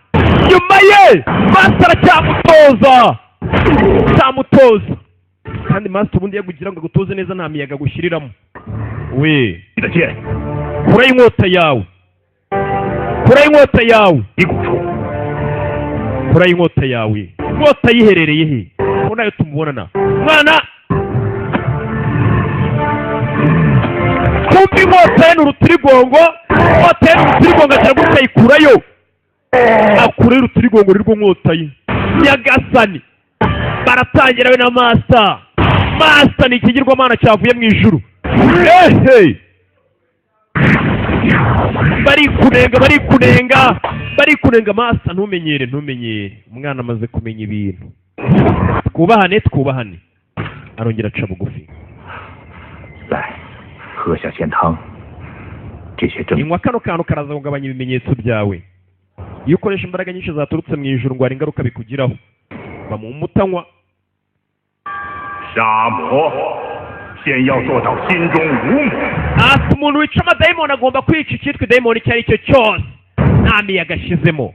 [SPEAKER 1] nyuma ye. Master aracyamutoza, cyamutoza kandi master ubundi iyo agugira ngo agutoze neza, nta miyaga agushyiriramo we.
[SPEAKER 2] 你的剑，
[SPEAKER 1] Kuraho inkota yawe, kuraho inkota yawe.
[SPEAKER 2] 你骨处。
[SPEAKER 1] Kuraho inkota yawe. Inkota yiherereye he ko nayo tumubonana? Mwana, kumva inkota ye ni urutirigongo, inkota ye ni urutirigongo. Agira gutya ayikurayo, akurayo urutirigongo nirwo nkota ye. Nyagasani, baratangira we na master. Master ni ikigirwamana cyavuye mu ijuru. Ehe, bari kunenga, bari kunenga, bari kunenga. Master, ntumenyere, ntumenyere. Umwana amaze kumenya ibintu. Twubahane, twubahane. Arongera aca bugufi.
[SPEAKER 2] 来，喝下仙汤，这些症
[SPEAKER 1] Inywa kano kantu, karaza kugabanya ibimenyetso byawe. Iyo ukoresha imbaraga nyinshi zaturutse mu ijuru, ngo hari ingaruka bikugiraho. Bamuha umutanywa.
[SPEAKER 2] 杀魔，先要做到心中无魔。
[SPEAKER 1] Ati umuntu wica amadayimoni agomba kwica icyitwa idayimoni icyo ari cyo cyose nta miyaga ashyizemo.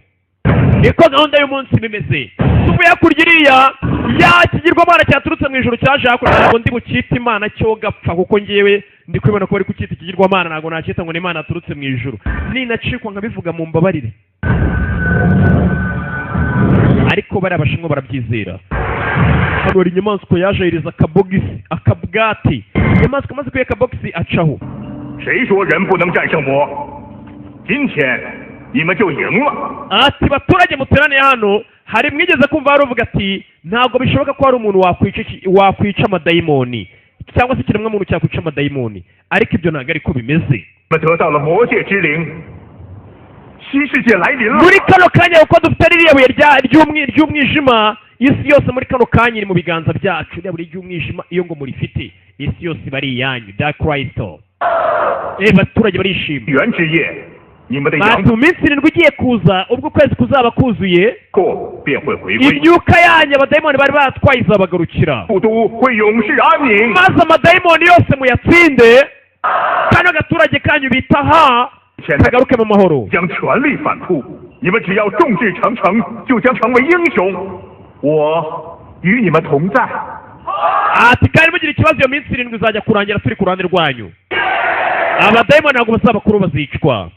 [SPEAKER 1] Niko gahunda y'umunsi bimeze. Tuvuye hakurya iriya ya kigirwamana cyaturutse mu ijuru cyaje hakurya. Ntabwo ndi bucyite imana cyo gapfa, kuko ngewe ndi kwibona ko bari kucyita ikigirwamana. Ntabwo nacyita ngo ni imana yaturutse mu ijuru. Ninacikwa nkabivuga mu mbabarire, ariko bariya abashinwa barabyizera. Hano hari inyamaswa yaje ayiriza akabogisi, akabwati. Inyamaswa amaze kuya akabogisi acaho.
[SPEAKER 2] 谁说人不能战胜魔？今天你们就赢了。
[SPEAKER 1] Ati baturage muteraniye hano, hari mwigeze kumva hari uvuga ati ntabwo bishoboka ko hari umuntu wakwica amadayimoni cyangwa se ikiremwamuntu cyakwica amadayimoni, ariko ibyo ntabwo ariko bimeze.
[SPEAKER 2] 你们得到了魔界之灵，新世界来临了。
[SPEAKER 1] Muri kano kanya, kuko dufite ririya buye ry'umwijima, isi yose muri kano kanya iri mu biganza byacu. Ririya buye ry'umwijima, iyo ngo murifite, isi yose iba ari iyanyu. Dark crystal. Baturage barishima.
[SPEAKER 2] 元之夜，你们的阳
[SPEAKER 1] Bati mu minsi 7 igiye kuza, ubwo ukwezi kuzaba kuzuye,
[SPEAKER 2] 魄便会回归，
[SPEAKER 1] imyuka yanyu abadayimoni bari batwaye izabagarukira,
[SPEAKER 2] 故都会永世安宁。
[SPEAKER 1] maze amadayimoni yose muyatsinde, kano gaturage kanyu bita ha
[SPEAKER 2] 现在
[SPEAKER 1] kagaruke mu mahoro.
[SPEAKER 2] 将全力反扑，你们只要众志成城，就将成为英雄。我与你们同在。
[SPEAKER 1] Ati kandi mugira ikibazo, iyo minsi 7 izajya kurangira turi ku ruhande rwanyu. Abadayimoni ntabwo bazaba bakuru, bazicwa.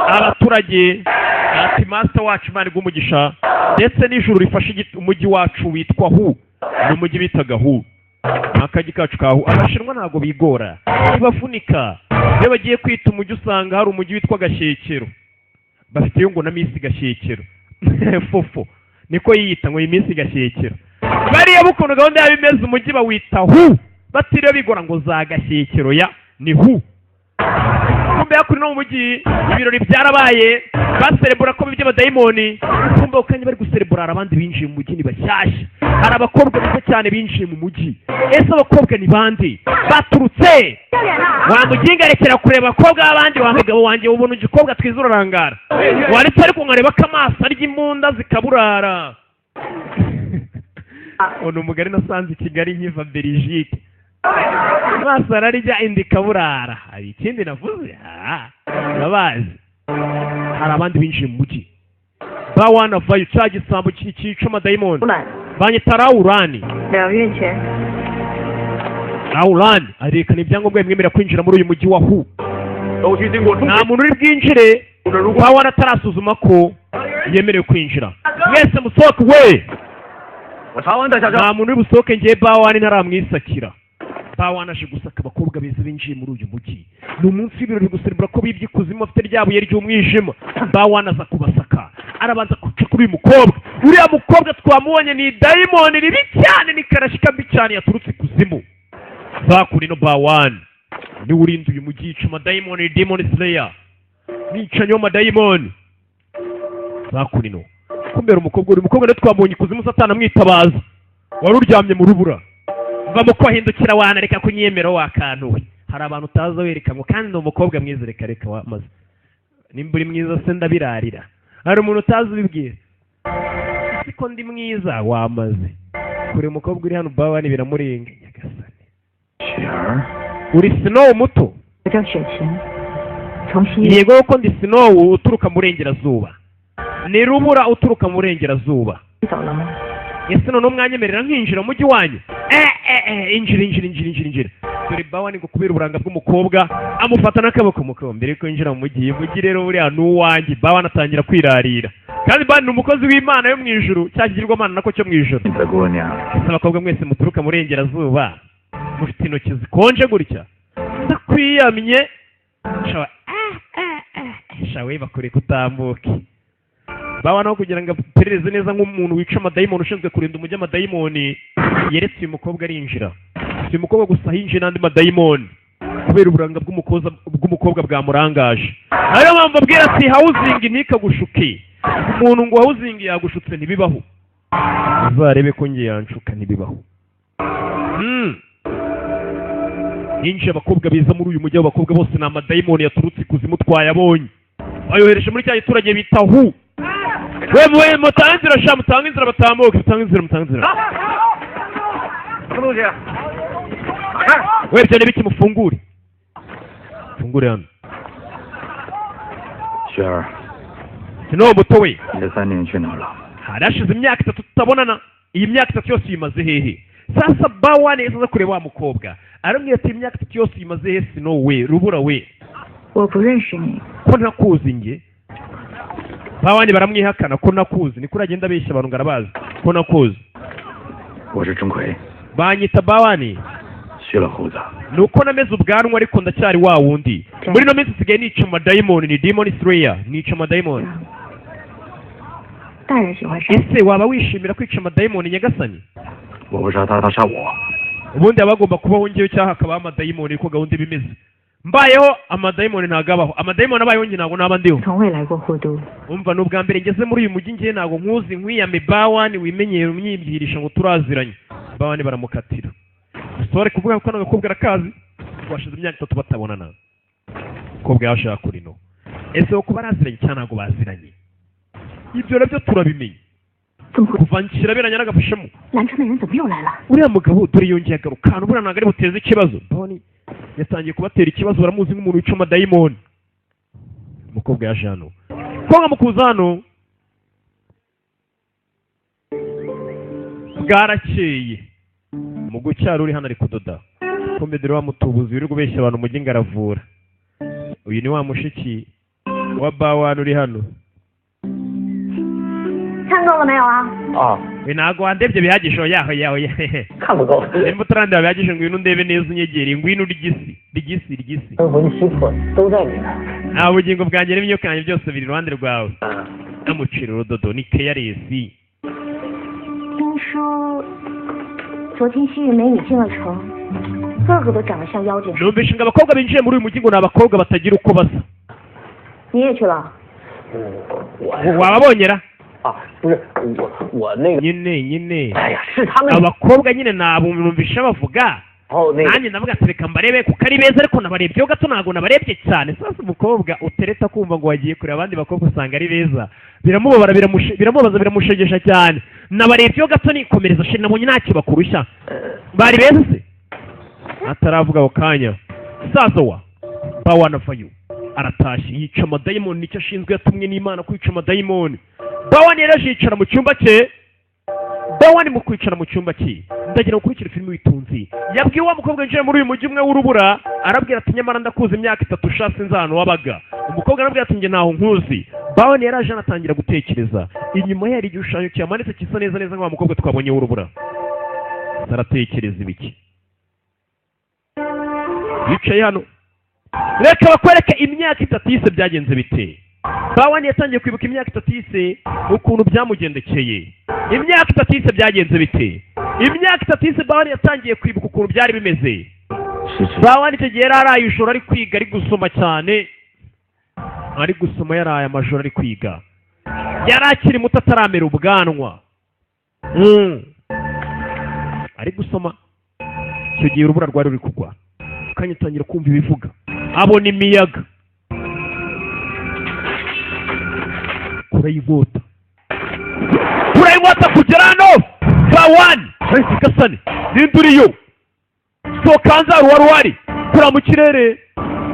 [SPEAKER 1] Abaturage ati master wacu, Imana iguhe umugisha, ndetse n'ijuru rifashe umujyi wacu witwa Hu. Ni umujyi bitaga Hu, ni akagi kacu ka Hu. Abashinwa ntabwo bigora, ntibavunika. Iyo bagiye kwita umujyi, usanga hari umujyi witwa Gashyekero, bafiteyo ngo na Miss Gashyekero fofo, niko yiyita ngo iyi Miss Gashyekero. Bariya bukuntu gahunda yabo imeze, umujyi bawita Hu batiriwe bigora ngo za Gashyekero, ya ni Hu. Kumbe hakuno no mu mujyi ibirori byarabaye, baserebura ko by'abadayimoni. Kumbe ako kanya bari guserebura, hari abandi binjiye mu mujyi, ni bashyashya. Hari abakobwa beza cyane binjiye mu mujyi. Ese abakobwa ni bande? Baturutse wa muginga, rekera kureba abakobwa b'abandi. Wa mugabo wanjye, ubona igikobwa twiza urarangara, waretse ariko nkareba ko amaso arya imbunda zikaburara. Uwo ni umugani nasanze i Kigali nkiva Belgique: amaso ararya inda ikaburara. Hari ikindi navuze? Ah, urabazi. Hari abandi binjiye mu mujyi, bawana vayo cya gisambo cyica amadayimoni.
[SPEAKER 4] 老板，
[SPEAKER 1] Banyita Rawurani.
[SPEAKER 4] 2月钱。
[SPEAKER 1] Rawurani arekana ibyangombwa bimwemerera kwinjira muri uyu mujyi wa Hu.
[SPEAKER 2] 都需经过中
[SPEAKER 1] Nta muntu uri bwinjire bawana atarasuzuma ko yemerewe kwinjira. Mwese musohoke we.
[SPEAKER 2] 我查完再下车。
[SPEAKER 1] Nta muntu uri busohoke ngiye bawani ntaramwisakira. Bawani aje gusaka abakobwa beza binjiye muri uyu mujyi. Ni umunsi w'ibirori, guserebura ko bibye ikuzimu, bafite rya buye ry'umwijima. Bawani aza kubasaka, arabanza guca kuri uyu mukobwa. Uriya mukobwa twamubonye, ni dayimoni ribi cyane, ni karashika mbi cyane yaturutse ikuzimu. Bakuri no bawani niwe urinda uyu mujyi, yica amadayimoni, demon slayer, mwicanyi w'amadayimoni. Bakurino kumbera umukobwa, uri mukobwa nawe twamubonye ikuzimu, Satani amwitabaza, wari uryamye mu rubura. Mva ko ahindukira, wana reka kunyemera wakantuwe. Hari abantu utaza wereka ngo kandi ni umukobwa mwiza. Reka reka, wamaze nimba uri mwiza se ndabirarira. Hari umuntu utazi ubibwira siko ndi mwiza, wamaze kure. Umukobwa uri hano bawani biramurenga. Nyagasani.
[SPEAKER 2] 雪儿，
[SPEAKER 1] Uri Snow muto?
[SPEAKER 4] 我叫雪琴，从西
[SPEAKER 1] Yego, ko ndi Snow uturuka mu burengerazuba, ni rubura uturuka mu burengerazuba.
[SPEAKER 4] 走了吗？
[SPEAKER 1] Ese none umwanyemerera nkinjira mu mujyi wanyu? Eh eh eh, injira, injira, injira, injira, injira. Dore Bawani ngo kubera uburanga bw'umukobwa amufata n'akaboko. Umukobwa mbere yuko yinjira mu mujyi, mujyi rero buriya ni uwanjye. Bawani atangira kwirarira, kandi Bawani ni umukozi w'Imana yo mu ijuru, cya kigirwamana nako cyo mu ijuru.
[SPEAKER 2] 的姑娘，
[SPEAKER 1] Ese abakobwa mwese muturuka mu burengerazuba mufite intoki zikonje gutya? Ndakwiyamye shawa, shawe bakure kutambuke. Bawa naho kugira ngo aperereze neza nk'umuntu wica amadayimoni, ushinzwe kurinda umujyi amadayimoni, yeretse uyu mukobwa arinjira. Si uyu mukobwa gusa, hinjiye n'andi madayimoni kubera uburanga bw'umukobwa bwamurangaje. Ariyo mpamvu abwira ati: "Housing ntikagushuke." Umuntu ngo housing yagushutse, ntibibaho. Uzarebe ko ngiye yanshuka, ntibibaho. Hinjiye abakobwa beza muri uyu mujyi. Abo bakobwa bose ni amadayimoni yaturutse ikuzimu, twayabonye bayohereje muri cya giturage bita Hu. We we, mutange inzira sha, mutange inzira batambuke, mutange inzira, mutange inzira.
[SPEAKER 2] 什么东西？打开！
[SPEAKER 1] We, ibyo ni biki? Mufungure, mufungure hano.
[SPEAKER 2] 雪儿，
[SPEAKER 1] Sino muto we.
[SPEAKER 2] 你这3年去哪儿了？
[SPEAKER 1] Hari hashize imyaka 3 tutabonana. Iyi myaka 3 yose uyimaze hehe? Sasa Bawa neza aza kureba wa mukobwa, aramubwira ati: "Imyaka 3 yose uyimaze hehe, Sino we, rubura we?"
[SPEAKER 4] 我不认识你，
[SPEAKER 1] Ko ntakuzi nge? Bawani baramwihakana: "Ko nakuzi?" Niko uragenda abeshya abantu ngo arabazi. "Ko nakuzi?"
[SPEAKER 2] 我是钟馗，
[SPEAKER 1] Banyita Bawani.
[SPEAKER 2] 蓄了胡子。
[SPEAKER 1] Ni uko nameze ubwanwa, ariko ndacyari wa wundi. Muri ino minsi nsigaye nica amadayimoni, ni demon slayer, nica amadayimoni.
[SPEAKER 4] 大人喜欢杀。
[SPEAKER 1] Ese waba wishimira kwica amadayimoni, nyagasani?
[SPEAKER 2] 我不杀他，他杀我。
[SPEAKER 1] Ubundi haba hagomba kubaho ngewe cyangwa hakabaho amadayimoni, uko gahunda iba imeze. Mbayeho amadayimoni ntabwo abaho, amadayimoni abayeho njye ntabwo naba ndiho.
[SPEAKER 4] 从未来过霍都，
[SPEAKER 1] Umva, ni ubwa mbere ngeze muri uyu mujyi, ngewe ntabwo nkuzi. Nkwiyame Bawani, wimenyere umyibwirisha ngo turaziranye. Bawani baramukatira. Gusa bari kuvuga ko kano gakobwa arakazi, twashize imyaka 3 batabonana. Umukobwa yashaka kuri no, ese wo kuba baraziranye cyangwa ntabwo baziranye? Ibyo nabyo turabimenya.
[SPEAKER 4] 怎么会？
[SPEAKER 1] Kuva nshyirabiranya n'agafashemo.
[SPEAKER 4] 兰城的人怎么又来了？
[SPEAKER 1] Uriya mugabo dore yongeye agaruka hano, buriya ntabwo ari buteze ikibazo. Bawani yatangiye kubatera ikibazo, baramuzi nk'umuntu wica amadayimoni. Umukobwa yaje hano, konka mukuza hano bwarakeye. Mu gucyara uri hano ari kudoda, kumbe dore wa mutubuzi uri kubeshya abantu umujyi ngo aravura. Uyu ni wa mushiki wa Bawani uri hano.
[SPEAKER 4] 看够了没有啊？
[SPEAKER 5] 啊，
[SPEAKER 1] We, ntabwo wandebye bihagije? Oya oya oya.
[SPEAKER 5] 看不够。
[SPEAKER 1] Nimba utarandeba bihagije, ngwino undebe neza, unyegere, ngwino urigisi rigisi rigisi.
[SPEAKER 5] 灵魂七魄都在你那儿。
[SPEAKER 1] Nta bugingo bwanjye n'imyuka yanjye byose biri iruhande rwawe. Namucira urudodo, ni careless.
[SPEAKER 4] 听说昨天西域美女进了城，个个都长得像妖精。
[SPEAKER 1] Numvishe ngo abakobwa binjiye muri uyu mujyi ngo ni abakobwa batagira uko basa.
[SPEAKER 4] 你也去了？
[SPEAKER 5] 我
[SPEAKER 1] Wababonyera?
[SPEAKER 5] 啊，不是我，我那个，
[SPEAKER 1] Nyine nyine.
[SPEAKER 5] 哎呀，是他们。
[SPEAKER 1] Abakobwa nyine nabo numvishe bavuga.
[SPEAKER 5] 然后那个
[SPEAKER 1] Nanjye ndavuga ati: "Reka mbarebe kuko ari beza," ariko nabarebyeho gato, ntabwo nabarebye cyane. Sasa umukobwa utereta kumva ngo wagiye kureba abandi bakobwa usanga ari beza, biramubabara, biramubabaza, biramushegesha cyane. Nabarebyeho gato nikomereza, chéri, nabonye ntacyo bakurushya, bari beza se. Ataravuga ako kanya, saza wa Bawana vayo aratashye, yica amadayimoni, nicyo ashinzwe, yatumwe n'Imana kwica amadayimoni. Bawani yaraje yicara mu cyumba cye. Bawani mu kwicara mu cyumba cye, ndagira ngo ukurikire filime witonze, yabwiye wa mukobwa winjiye muri uyu mujyi umwe w'urubura, arabwira ati: "Nyamara ndakuzi, imyaka 3 ushatse nzi ahantu wabaga." Umukobwa arabwira ati: "Njye ntaho nkuzi." Bawani yaraje anatangira gutekereza. Inyuma ye hari igishushanyo kihamanitse gisa neza neza nk'wa mukobwa twabonye w'urubura. Aratekereza ibiki yicaye hano? Reka bakwereke imyaka 3 yise byagenze bite. Bawani yatangiye kwibuka imyaka 3 yise ukuntu byamugendekeye. Imyaka 3 yise byagenze bite? Imyaka 3 yise Bawani yatangiye kwibuka ukuntu byari bimeze. Bawani icyo gihe yari araye ijoro ari kwiga, ari gusoma cyane, ari gusoma, yaraye amajoro ari kwiga. Yari akiri muto, ataramera ubwanwa. Ari gusoma icyo gihe urubura rwari ruri kugwa. Kanya atangira kumva ibivuga, abona imiyaga kure y'inkota, kure y'inkota kugera hano. Bawani gasani, ninde uriyo? Sohoka hanze, hari uwari uhari. Kura mu kirere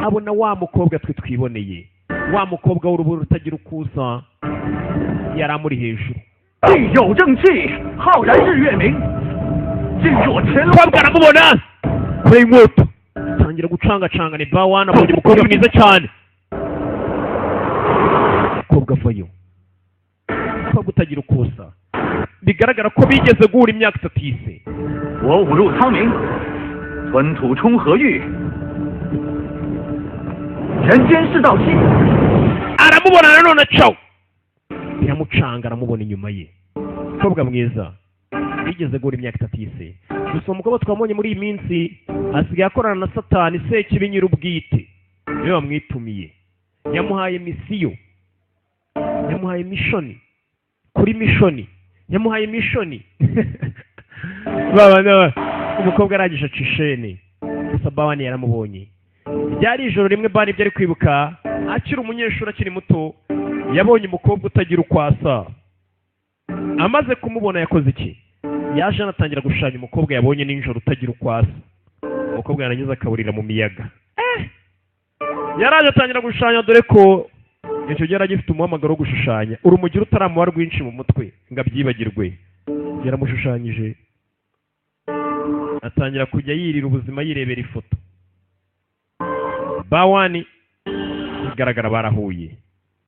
[SPEAKER 1] abona wa mukobwa twe twiboneye, wa mukobwa w'urubura utagira uko usa, yari amuri hejuru.
[SPEAKER 2] 地有正气，浩然日月明。今若乾隆
[SPEAKER 1] Umukobwa aramubona kure y'inkota. Tangira gucangacanga. Ni Bawana, abonye umukobwa mwiza cyane. Umukobwa avayo, umukobwa utagira ukusa, bigaragara ko bigeze guhura imyaka 3 ise.
[SPEAKER 2] 我五入苍冥，吞土冲河玉，人间世道七。
[SPEAKER 1] Aramubona nanone acaho biramucanga, aramubona inyuma ye, umukobwa mwiza bigeze guhura imyaka 3 ise. Gusa uwo mukobwa twamubonye muri iyi minsi asigaye akorana na Satani Sekibi nyir'ubwite, niwe wamwitumiye, yamuhaye mission, yamuhaye mission kuri mission, yamuhaye mission. Baba baba, umukobwa arangije aca ishene. Gusa Bawani yaramubonye. Ryari ijoro rimwe Bani ibyo ari kwibuka akiri umunyeshuri, akiri muto, yabonye umukobwa utagira uko asa. Amaze kumubona yakoze iki? Yaje anatangira gushushanya umukobwa yabonye nijoro utagira uko asa. Umukobwa yarangiza akaburira mu miyaga. Yaraje atangira gushushanya, dore ko icyo gihe yari agifite umuhamagaro wo gushushanya, urumogi rutaramuba rwinshi mu mutwe ngo abyibagirwe. Yaramushushanyije, atangira kujya yirira ubuzima yirebera ifoto. Bawani bigaragara barahuye,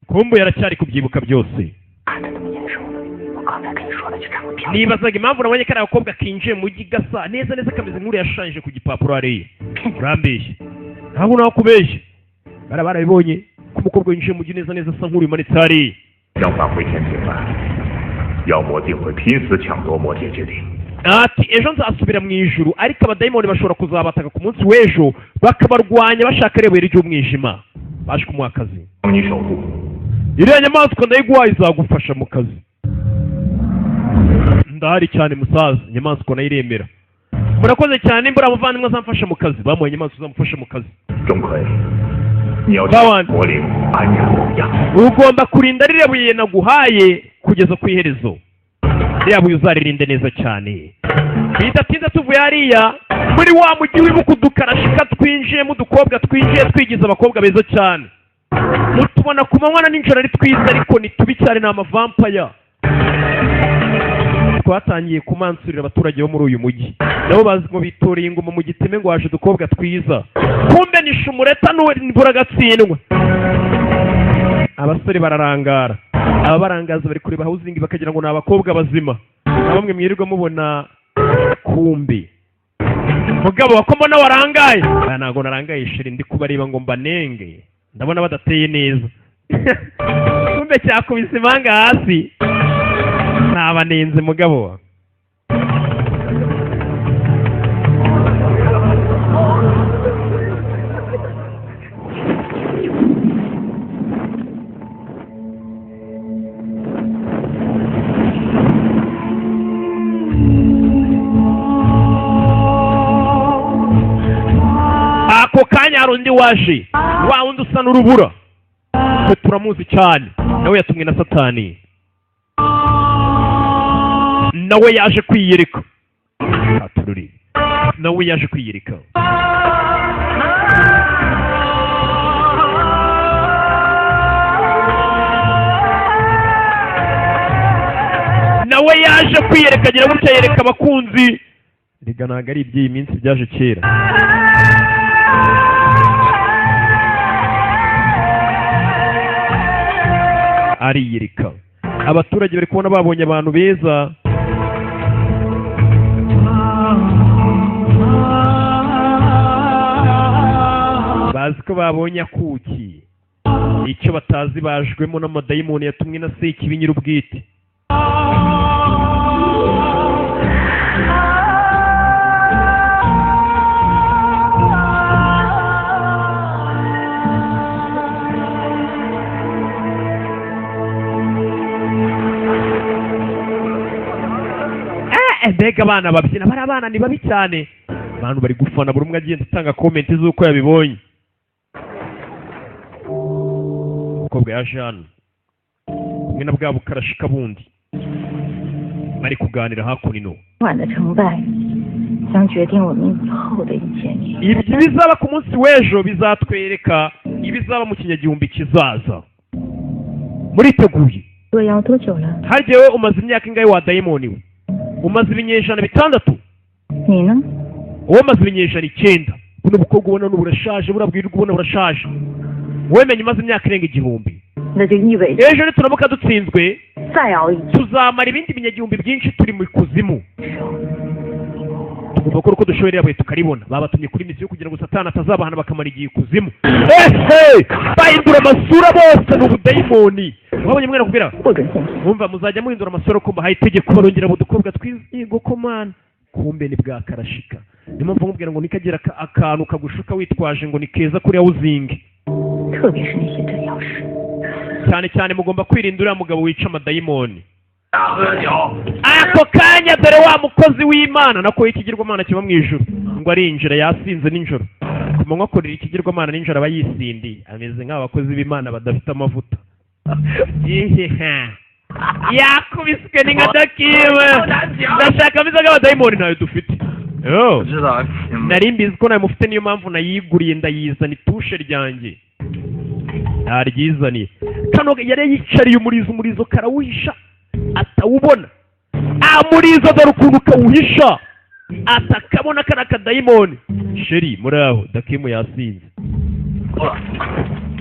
[SPEAKER 1] kumbu yaracyari kubyibuka byose.
[SPEAKER 5] 看着那么眼熟，我刚才跟你说的就长得漂亮。
[SPEAKER 1] Nibazaga impamvu nabonye kariya gakobwa kinjiye mu mujyi gasa neza neza, kameze nk'uriya yashushanyije ku gipapuro hariya. Urambeshye, ntabwo nakubeshye, bara barabibonye ko umukobwa winjiye mu mujyi neza neza asa nk'uri umanitse hariya.
[SPEAKER 2] 将返回天庭了，妖魔定会拼死抢夺魔界之灵。
[SPEAKER 1] Ati ejo nzasubira mu ijuru, ariko abadayimoni bashobora kuzabataka ku munsi w'ejo bakabarwanya bashaka irebero ry'umwijima. Baje kumuha akazi.
[SPEAKER 2] 帮你守护。
[SPEAKER 1] Iriya nyamaswa ndayiguhaye, izagufasha mu kazi. Ndahari cyane musaza, inyamaswa nayo iremera. Murakoze cyane, nimbura muvandimwe azamfasha mu kazi. Bamuhaye inyamaswa izamufasha mu kazi.
[SPEAKER 2] 钟馗，你要
[SPEAKER 1] 八万
[SPEAKER 2] 魔灵安然无恙。
[SPEAKER 1] Ugomba kurinda ririya buye naguhaye kugeza ku iherezo. Ririya buye uzaririnde neza cyane. Bidatinze tuvuye hariya muri wa mujyi wibuka udukarashika twinjiyemo, udukobwa twinjiye twigize abakobwa beza cyane, mutubona ku manywa na nijoro ari twiza, ariko ni tubi cyane, ni amavampaya. Twatangiye kumansurira abaturage bo muri uyu mujyi, nabo bazi ngo bitoreye ingoma mu giteme, ngo haje udukobwa twiza, kumbe ni shumureta n'imvura agatsindwa. Abasore bararangara, ababarangaza bari kureba housing bakagira ngo ni abakobwa bazima, na bamwe mwirirwa mubona kumbi. Mugabo wako mbona warangaye? Aya ntabwo narangaye shiri, ndi kubareba ngo mbanenge, ndabona badateye neza. Kumbe cyakubise impanga hasi, nabanenze mugabo. Ako kanya hari undi waje, wa wundi usa n'urubura, twe turamuzi cyane, nawe yatumwe na Satani, nawe yaje kwiyereka. Katururi nawe yaje kwiyereka. Nawe yaje kwiyereka, agira gutya yereka abakunzi. Rega ntabwo ari iby'iyi minsi, byaje kera. Ariyereka abaturage bari kubona babonye abantu beza. Bazi ko babonye akuki, icyo batazi bajwemo n'amadayimoni yatumwe na Sekibi nyir'ubwite. Mbega abana babyina, bari abana ni babi cyane. Abantu bari gufana, buri umwe agenda atanga comment z'uko yabibonye. Umukobwa yaje hano kumwe na bwa bukarashika bundi, bari kuganira hakuno.
[SPEAKER 4] 晚的成败将决定我们以后的一切命运。
[SPEAKER 1] Ibyo bizaba ku munsi w'ejo bizatwereka ibizaba mu kinyagihumbi kizaza. Muriteguye?
[SPEAKER 4] 若要多久了？
[SPEAKER 1] Harya wowe umaze imyaka ingahe wa dayimoni we? Umaze ibinyejana 6?
[SPEAKER 4] 你呢？
[SPEAKER 1] Wowe umaze ibinyejana 9. Buno bukobwa ubona burashaje, burabwirwa ubona burashaje. Wowe menya umaze imyaka irenga 1000.
[SPEAKER 4] 那就意味着
[SPEAKER 1] Ejo nituramuka dutsinzwe,
[SPEAKER 4] 再熬一
[SPEAKER 1] tuzamara ibindi binyagihumbi byinshi turi mu kuzimu. Tugomba gukora uko dushoboye, ririya buye tukaribona. Babatumye kuri misiyo kugira ngo Satani atazabahana bakamara igihe ikuzimu. Ehe, bahindura amasura bose, ni ubudayimoni. Wabonye mwana kubwira
[SPEAKER 4] 不准现行。
[SPEAKER 1] Mwumva muzajya muhindura amasura ko mbahaye itegeko. Barongera mu dukobwa twiza. Yego ko mana, kumbe ni bwa karashika. Niyo mpamvu nkubwira ngo nikagira akantu kagushuka witwaje ngo ni keza kuriya wuzinge.
[SPEAKER 4] 特别是那些真药师。
[SPEAKER 1] Cyane cyane mugomba kwirinda uriya mugabo wica amadayimoni. Ako kanya dore wa mukozi w'Imana, nako ikigirwamana kiba mu ijuru, ngo arinjira yasinze nijoro. Ku manywa akorera ikigirwamana, nijoro aba yisindiye, ameze nk'abakozi b'Imana badafite amavuta. Ihiha. Yakubiswe ni nka dakiwe. Ndashaka ameze nk'abadayimoni, ntayo dufite. Yo.
[SPEAKER 6] 知道。
[SPEAKER 1] Nari mbizi ko nawe mufite, niyo mpamvu nayiguriye ndayizana. Itushe ryanjye naryizaniye. Kano yari yicariye umurizo, umurizo karawuhisha atawubona. Amurizo dore ukuntu kawuhisha atakabona kariya kadayimoni. Chérie, muri aho dakimu yasinze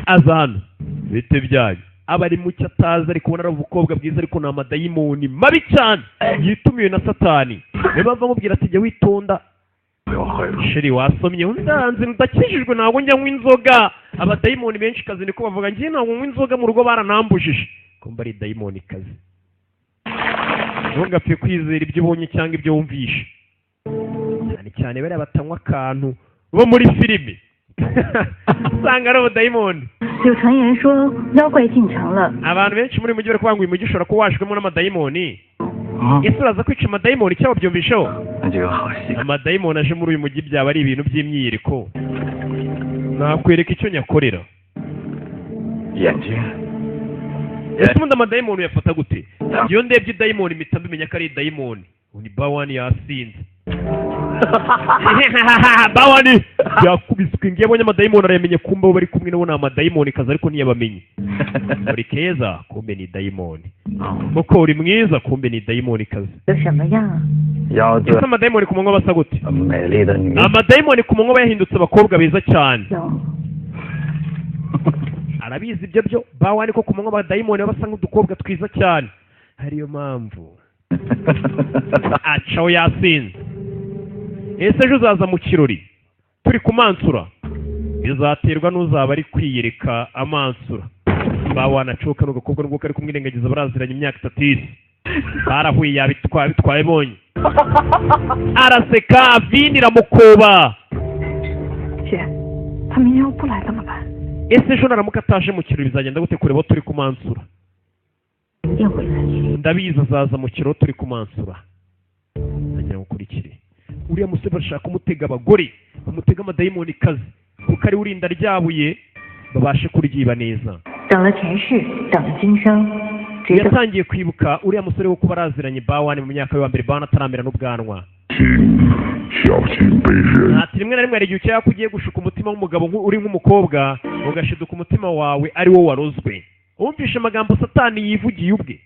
[SPEAKER 1] aza hano, bite byanyu? Aba ari mucyo atazi, ari kubona ari ubukobwa bwiza, ariko ni amadayimoni mabi cyane yitumiwe na Satani. Niyo mpamvu amubwira ati: "Jya witonda." Chérie, wasomye undanze ndakijijwe, ntabwo njya nywa inzoga. Abadayimoni benshi kazi niko bavuga: "Njye ntabwo nywa inzoga, mu rugo baranambujije." Kumva ari dayimoni kazi. Ntugapfe kwizera ibyo ubonye cyangwa ibyo wumvishe, cyane cyane bariya batanywa akantu bo muri filime, usanga ari ubudayimoni.
[SPEAKER 4] 有传言说妖怪进城了，
[SPEAKER 1] Abantu benshi muri mujyi bari kuvuga ngo uyu mujyi ushobora kuba wajwemo n'amadayimoni. Ese uraza kwica amadayimoni cyangwa byumvisheho?
[SPEAKER 6] 那就有好戏。
[SPEAKER 1] Amadayimoni aje muri uyu mujyi byaba ari ibintu by'imyiyereko, nakwereka icyo nyakorera.
[SPEAKER 6] 眼睛，
[SPEAKER 1] Ese ubundi amadayimoni uyafata gute? Iyo ndebye idayimoni mpita mbimenya ko ari idayimoni. Ubu ni Bawani yasinze. Bawani yakubiswe ngiye abonye amadayimoni arayamenye. Kumbe abo bari kumwe nabo ni amadayimoni kazi, ariko ntiyabamenye. Uri keza, kumbe ni dayimoni. Muko uri mwiza, kumbe ni dayimoni kazi.
[SPEAKER 4] 有什么样啊？
[SPEAKER 6] 腰子
[SPEAKER 1] Ese amadayimoni ku manywa basa gute?
[SPEAKER 6] 美丽的女，
[SPEAKER 1] Amadayimoni ku manywa aba yahindutse abakobwa beza cyane.
[SPEAKER 4] 有
[SPEAKER 1] Arabizi ibyo byo Bawani ko ku manywa abadayimoni baba basa nk'udukobwa twiza cyane, ariyo mpamvu acaho yasinze. Ese ejo uzaza mu kirori turi kumansura? Bizaterwa n'uzaba ari kwiyereka amansura. Bawani acoka n'agakobwa nubwo kari kumwirengagiza, baraziranye imyaka 3 isi barahuye, yabitwaye bitwaye bonye, araseka vini iramukoba.
[SPEAKER 4] 姐，他明天要不来怎么办？
[SPEAKER 1] Ese ejo naramuka ataje mu kirori bizagenda gute kureba aho turi kumansura?
[SPEAKER 4] 一定会来。
[SPEAKER 1] Ndabizi azaza mu kirori turi kumansura. Ndagira ngo ukurikire uriya musore, bashaka kumutega abagore, bamutega amadayimoni kazi, kuko ari we urinda ryabuye, babashe kuryiba neza.
[SPEAKER 4] 等了前世，等了今生，值得。
[SPEAKER 1] Yatangiye kwibuka uriya musore wo kuba araziranye Bawani mu myaka yo mbere, Bawani ataramera n'ubwanwa.
[SPEAKER 3] 小心被人
[SPEAKER 1] Ati rimwe na rimwe hari igihe ukeka ko ugiye gushuka umutima w'umugabo uri nk'umukobwa, ugashiduka umutima wawe ari wo warozwe. Wumvishe amagambo Satani yivugiye ubwe.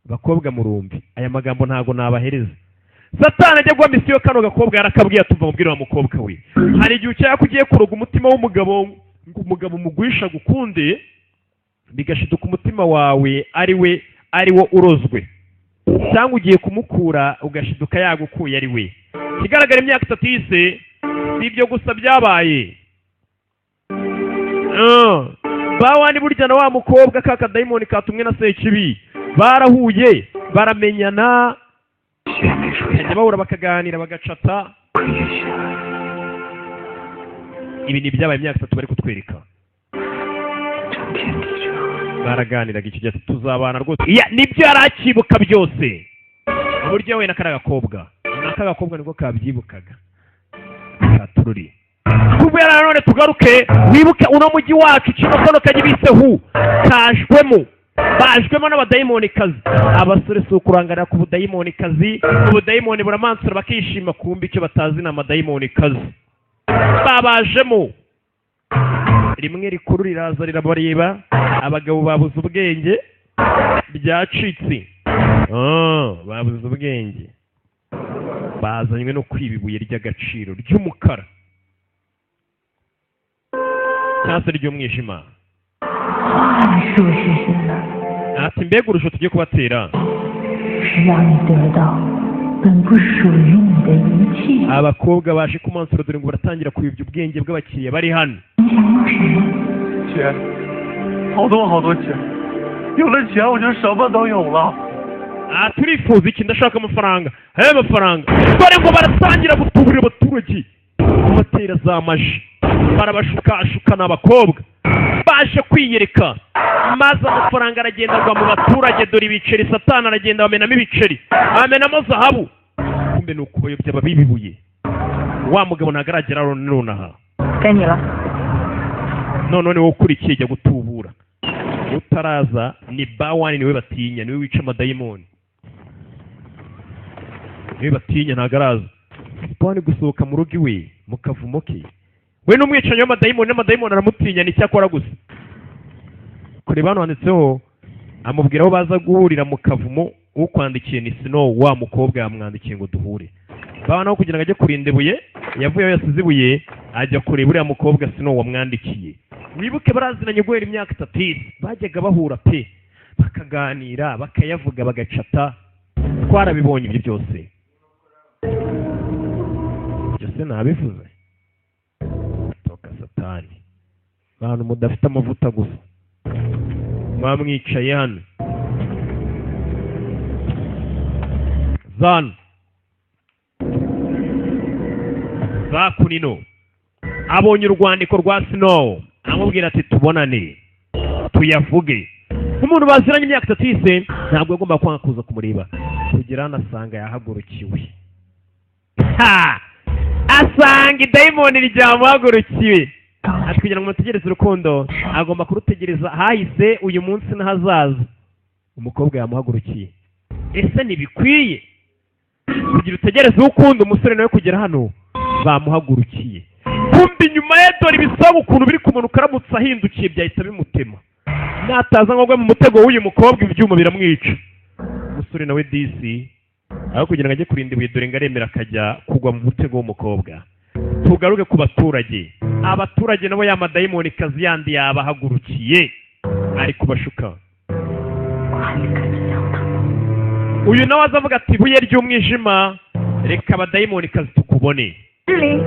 [SPEAKER 1] Bakobwa murumbi, aya magambo ntago nabahereza. Satani ajya guha misiyo kano gakobwa, yarakabwiye atuva mubwira wa mukobwa we: "Hari igihe ukeka ko ugiye kuroga umutima w'umugabo ngo umugabo mugwisha gukunde, bigashiduka umutima wawe ari we ari wo urozwe, cyangwa ugiye kumukura ugashiduka yagukuye ari we." Ikigaragara imyaka 3 yise si ibyo gusa byabaye. Bawani burya na wa mukobwa ka kadayimoni katumwe na Sekibi barahuye, baramenyana,
[SPEAKER 6] 雪没出
[SPEAKER 1] bakajya
[SPEAKER 6] 现，
[SPEAKER 1] bahura bakaganira bagacata.
[SPEAKER 6] 回忆起来，
[SPEAKER 1] Ibi ni ibyabaye imyaka 3 bari kutwereka.
[SPEAKER 6] 整天地久。
[SPEAKER 1] Baraganiraga icyo gihe ati: "Tuzabana rwose." Iya, nibyo yari akibuka byose, uburyo we na kariya gakobwa, n'aka gakobwa nibwo kabyibukaga katururi. Kubera nanone tugaruke wibuke uno mujyi wacu kino kano kajya bise hu kajwemo, bajwemo n'abadayimoni kazi. Abasore si ukurangarira ku budayimoni kazi, ubudayimoni buramansura bakishima, kumva icyo batazi ni amadayimoni kazi babajemo. Rimwe rikuru riraza rirabareba, abagabo babuze ubwenge, byacitse. Babuze ubwenge, bazanywe no kwiba ibuye ry'agaciro ry'umukara. Cyangwa se ry'umwijima.
[SPEAKER 4] 幻术是什么？
[SPEAKER 1] Ati mbega urusho tugiye kubatera!
[SPEAKER 4] 是让你得到本不属于你的一切。
[SPEAKER 1] Abakobwa baje kumansura, dore ngo baratangira kuyobya ubwenge bw'abakiriya bari hano.
[SPEAKER 4] 你想要什么？
[SPEAKER 7] 钱，好多好多钱，有了钱我就什么都有了。
[SPEAKER 1] Ah, turifuza iki? Ndashaka amafaranga, habe amafaranga. Dore ngo baratangira gutuburira abaturage, kubatera za maji, barabashukashuka. Ni abakobwa baje kwiyereka, maze amafaranga aragenda agwa mu baturage. Dore ibiceri, Satani aragenda bamenamo ibiceri, bamenamo zahabu, kumbe ni ukubayobya babibibuye. Wa mugabo ntabwo aragera nonaha.
[SPEAKER 4] 该你了。
[SPEAKER 1] None ni wowe ukurikiye, jya gutubura. Utaraza ni Bawani, niwe batinya, niwe wica amadayimoni, niwe batinya, ntabwo araza. Bawani gusohoka mu rugo iwe mu kavumo ke, we n'umwicanyi w'amadayimoni, n'amadayimoni aramutinya. Ni icyo akora gusa kureba hano handitseho, amubwira aho baza guhurira mu kavumo. Ukwandikiye ni Snow, wa mukobwa yamwandikiye ngo duhure. Baba naho kugira ngo ajye kurinda ibuye, yavuye aho yasize ibuye, ajya kureba uriya mukobwa Snow wamwandikiye. Wibuke baraziranye guhera imyaka 3 isi, bajyaga bahura pe, bakaganira, bakayavuga, bagacata, twarabibonye ibyo byose. Byose nabivuze. Toka Satani! Bantu mudafite amavuta gusa muba mwicaye hano zano za kunino. Abonye urwandiko rwa Snow, amubwira ati tubonane tuyavuge. Nk'umuntu baziranye imyaka 3 yise, ntabwo yagomba kwanga kuza kumureba. Kugera hano asanga yahagurukiwe. Ha! Asanga idayimoni ryamuhagurukiwe. Ati kugira ngo mutegereze urukundo, agomba kurutegereza hahise, uyu munsi n'ahazaza. Umukobwa yamuhagurukiye. Ese ntibikwiye kugira utegereze uwo ukunda? Umusore nawe kugera hano bamuhagurukiye, kumva inyuma ye dore ibisabo ukuntu biri kumanuka. Aramutse ahindukiye byahita bimutema. Nataza ngo agwe mu mutego w'uyu mukobwa, ibyuma biramwica. Umusore nawe disi, aho kugira ngo ajye kurinda ibuye, dore ngo aremera akajya kugwa mu mutego w'umukobwa. Tugaruke ku baturage. Abaturage nabo ya madayimoni kazi yandi yabahagurukiye, ari kubashuka.
[SPEAKER 4] 我还没看见杨桃。
[SPEAKER 1] Uyu nawe aza avuga ati buye ry'umwijima, reka abadayimoni kazi tukubone.
[SPEAKER 4] 志玲，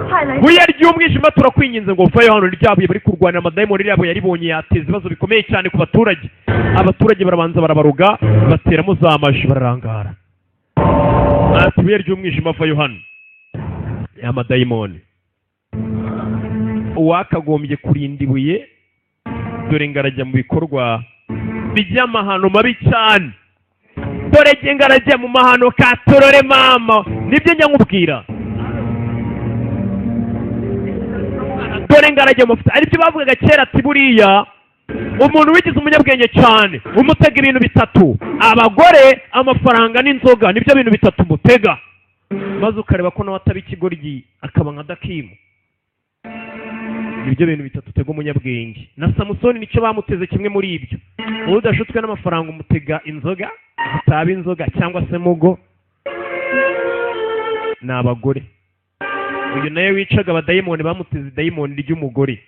[SPEAKER 4] 快来！
[SPEAKER 1] Buye ry'umwijima, turakwinginze ngo uvayo hano. Ryabuye bari kurwanira amadayimoni, ririya buye yaribonye, yateza ibibazo bikomeye cyane ku baturage. Abaturage barabanza barabaruga, bateramo za maji, bararangara. Ati buye ry'umwijima, vayo hano. Ya madayimoni, uwakagombye kurinda ibuye, dore ngo arajya mu bikorwa by'amahano mabi cyane. Dore nge ngo arajya mu mahano katorore. Mama, nibyo njya nkubwira. Dore ngo arajya mu mafuta, aribyo bavugaga kera, ati buriya umuntu wigize umunyabwenge cyane umutega ibintu bitatu: abagore, amafaranga n'inzoga. Nibyo bintu bitatu umutega, maze ukareba ko nawe ataba ikigoryi, akaba nka Dakimu. Nibyo bintu bitatu utega umunyabwenge. Na Samusoni nicyo bamuteze, kimwe muri ibyo. Wowe udashutswe n'amafaranga, umutega inzoga zitaba inzoga cyangwa se mugo, ni abagore. Uyu nawe wicaga abadayimoni, bamuteze idayimoni ry'umugore.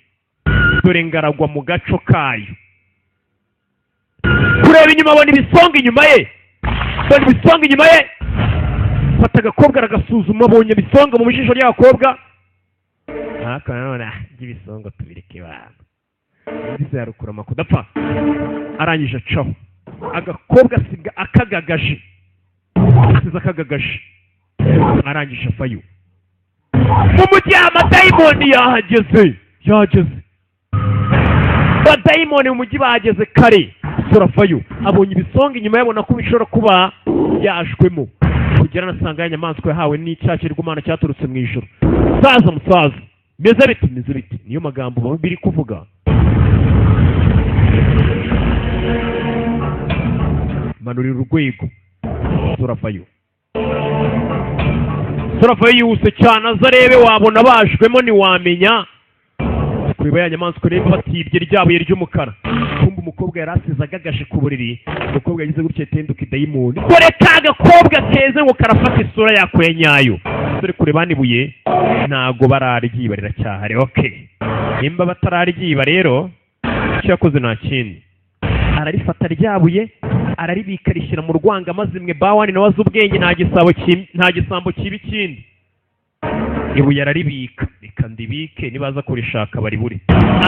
[SPEAKER 1] Dore ngaragwa mu gaco kayo. Kureba inyuma, abona ibisonga inyuma ye, abona ibisonga inyuma ye. Fata agakobwa aragasuzuma, abonye ibisonga mu jisho ry'abakobwa. Ariko nanone by'ibisonga tubireke bana. Yagize yarukura amakudapfa, arangije acaho. Agakobwa asiga akagagaje, asize akagagaje, arangije avayo. Mu mujyi amadayimoni yahageze, yahageze abadayimoni mu mujyi bahageze kare. Turavayo, abonye ibisonga inyuma, yabona ko bishobora kuba yajwemo. Kugera anasanga ya nyamaswa yahawe n'icyaha cy'irwumana cyaturutse mu ijoro. Musaza, musaza, meze biti, meze biti, niyo magambo biri kuvuga. Manurira urwego. Turavayo, turavayo yihuse cyane, aza arebe, wabona bajwemo ntiwamenya. Kureba ya nyamaswa reba batibye rya buye ry'umukara. Kumva umukobwa yari asize agagashe ku buriri. Umukobwa yagize gutya, tenduka idayimoni. Dore ka gakobwa keze ngo karafata isura yako ya nyayo. Abasore kure ibuye ntago bararyiba, riracyahari. Okay, nimba batararyiba rero, icyo yakoze nta kindi, ararifata ryabuye, araribika, rishyira mu rwanga. Maze imwe bawani nawe azi ubwenge, nta gisambo kiba ikindi. Ibuye araribika, reka ndibike, nibaza kurishaka baribure.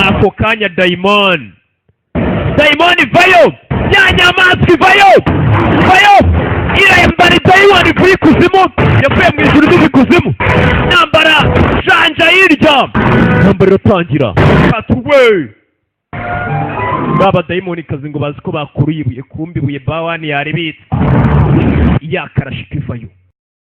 [SPEAKER 1] Ako kanya dayimoni, dayimoni vayo, ya nyamaswa ivayo, vayo, irembara. Dayimoni ivuye ikuzimu, yavuye mu ijuru iva ikuzimu. Ntambara janja hirya, intambara iratangira. Katuwe ba dayimoni kazi ngo bazi ko bakuruye ibuye, kumbe ibuye bawani yaribitse, yakarashika ivayo.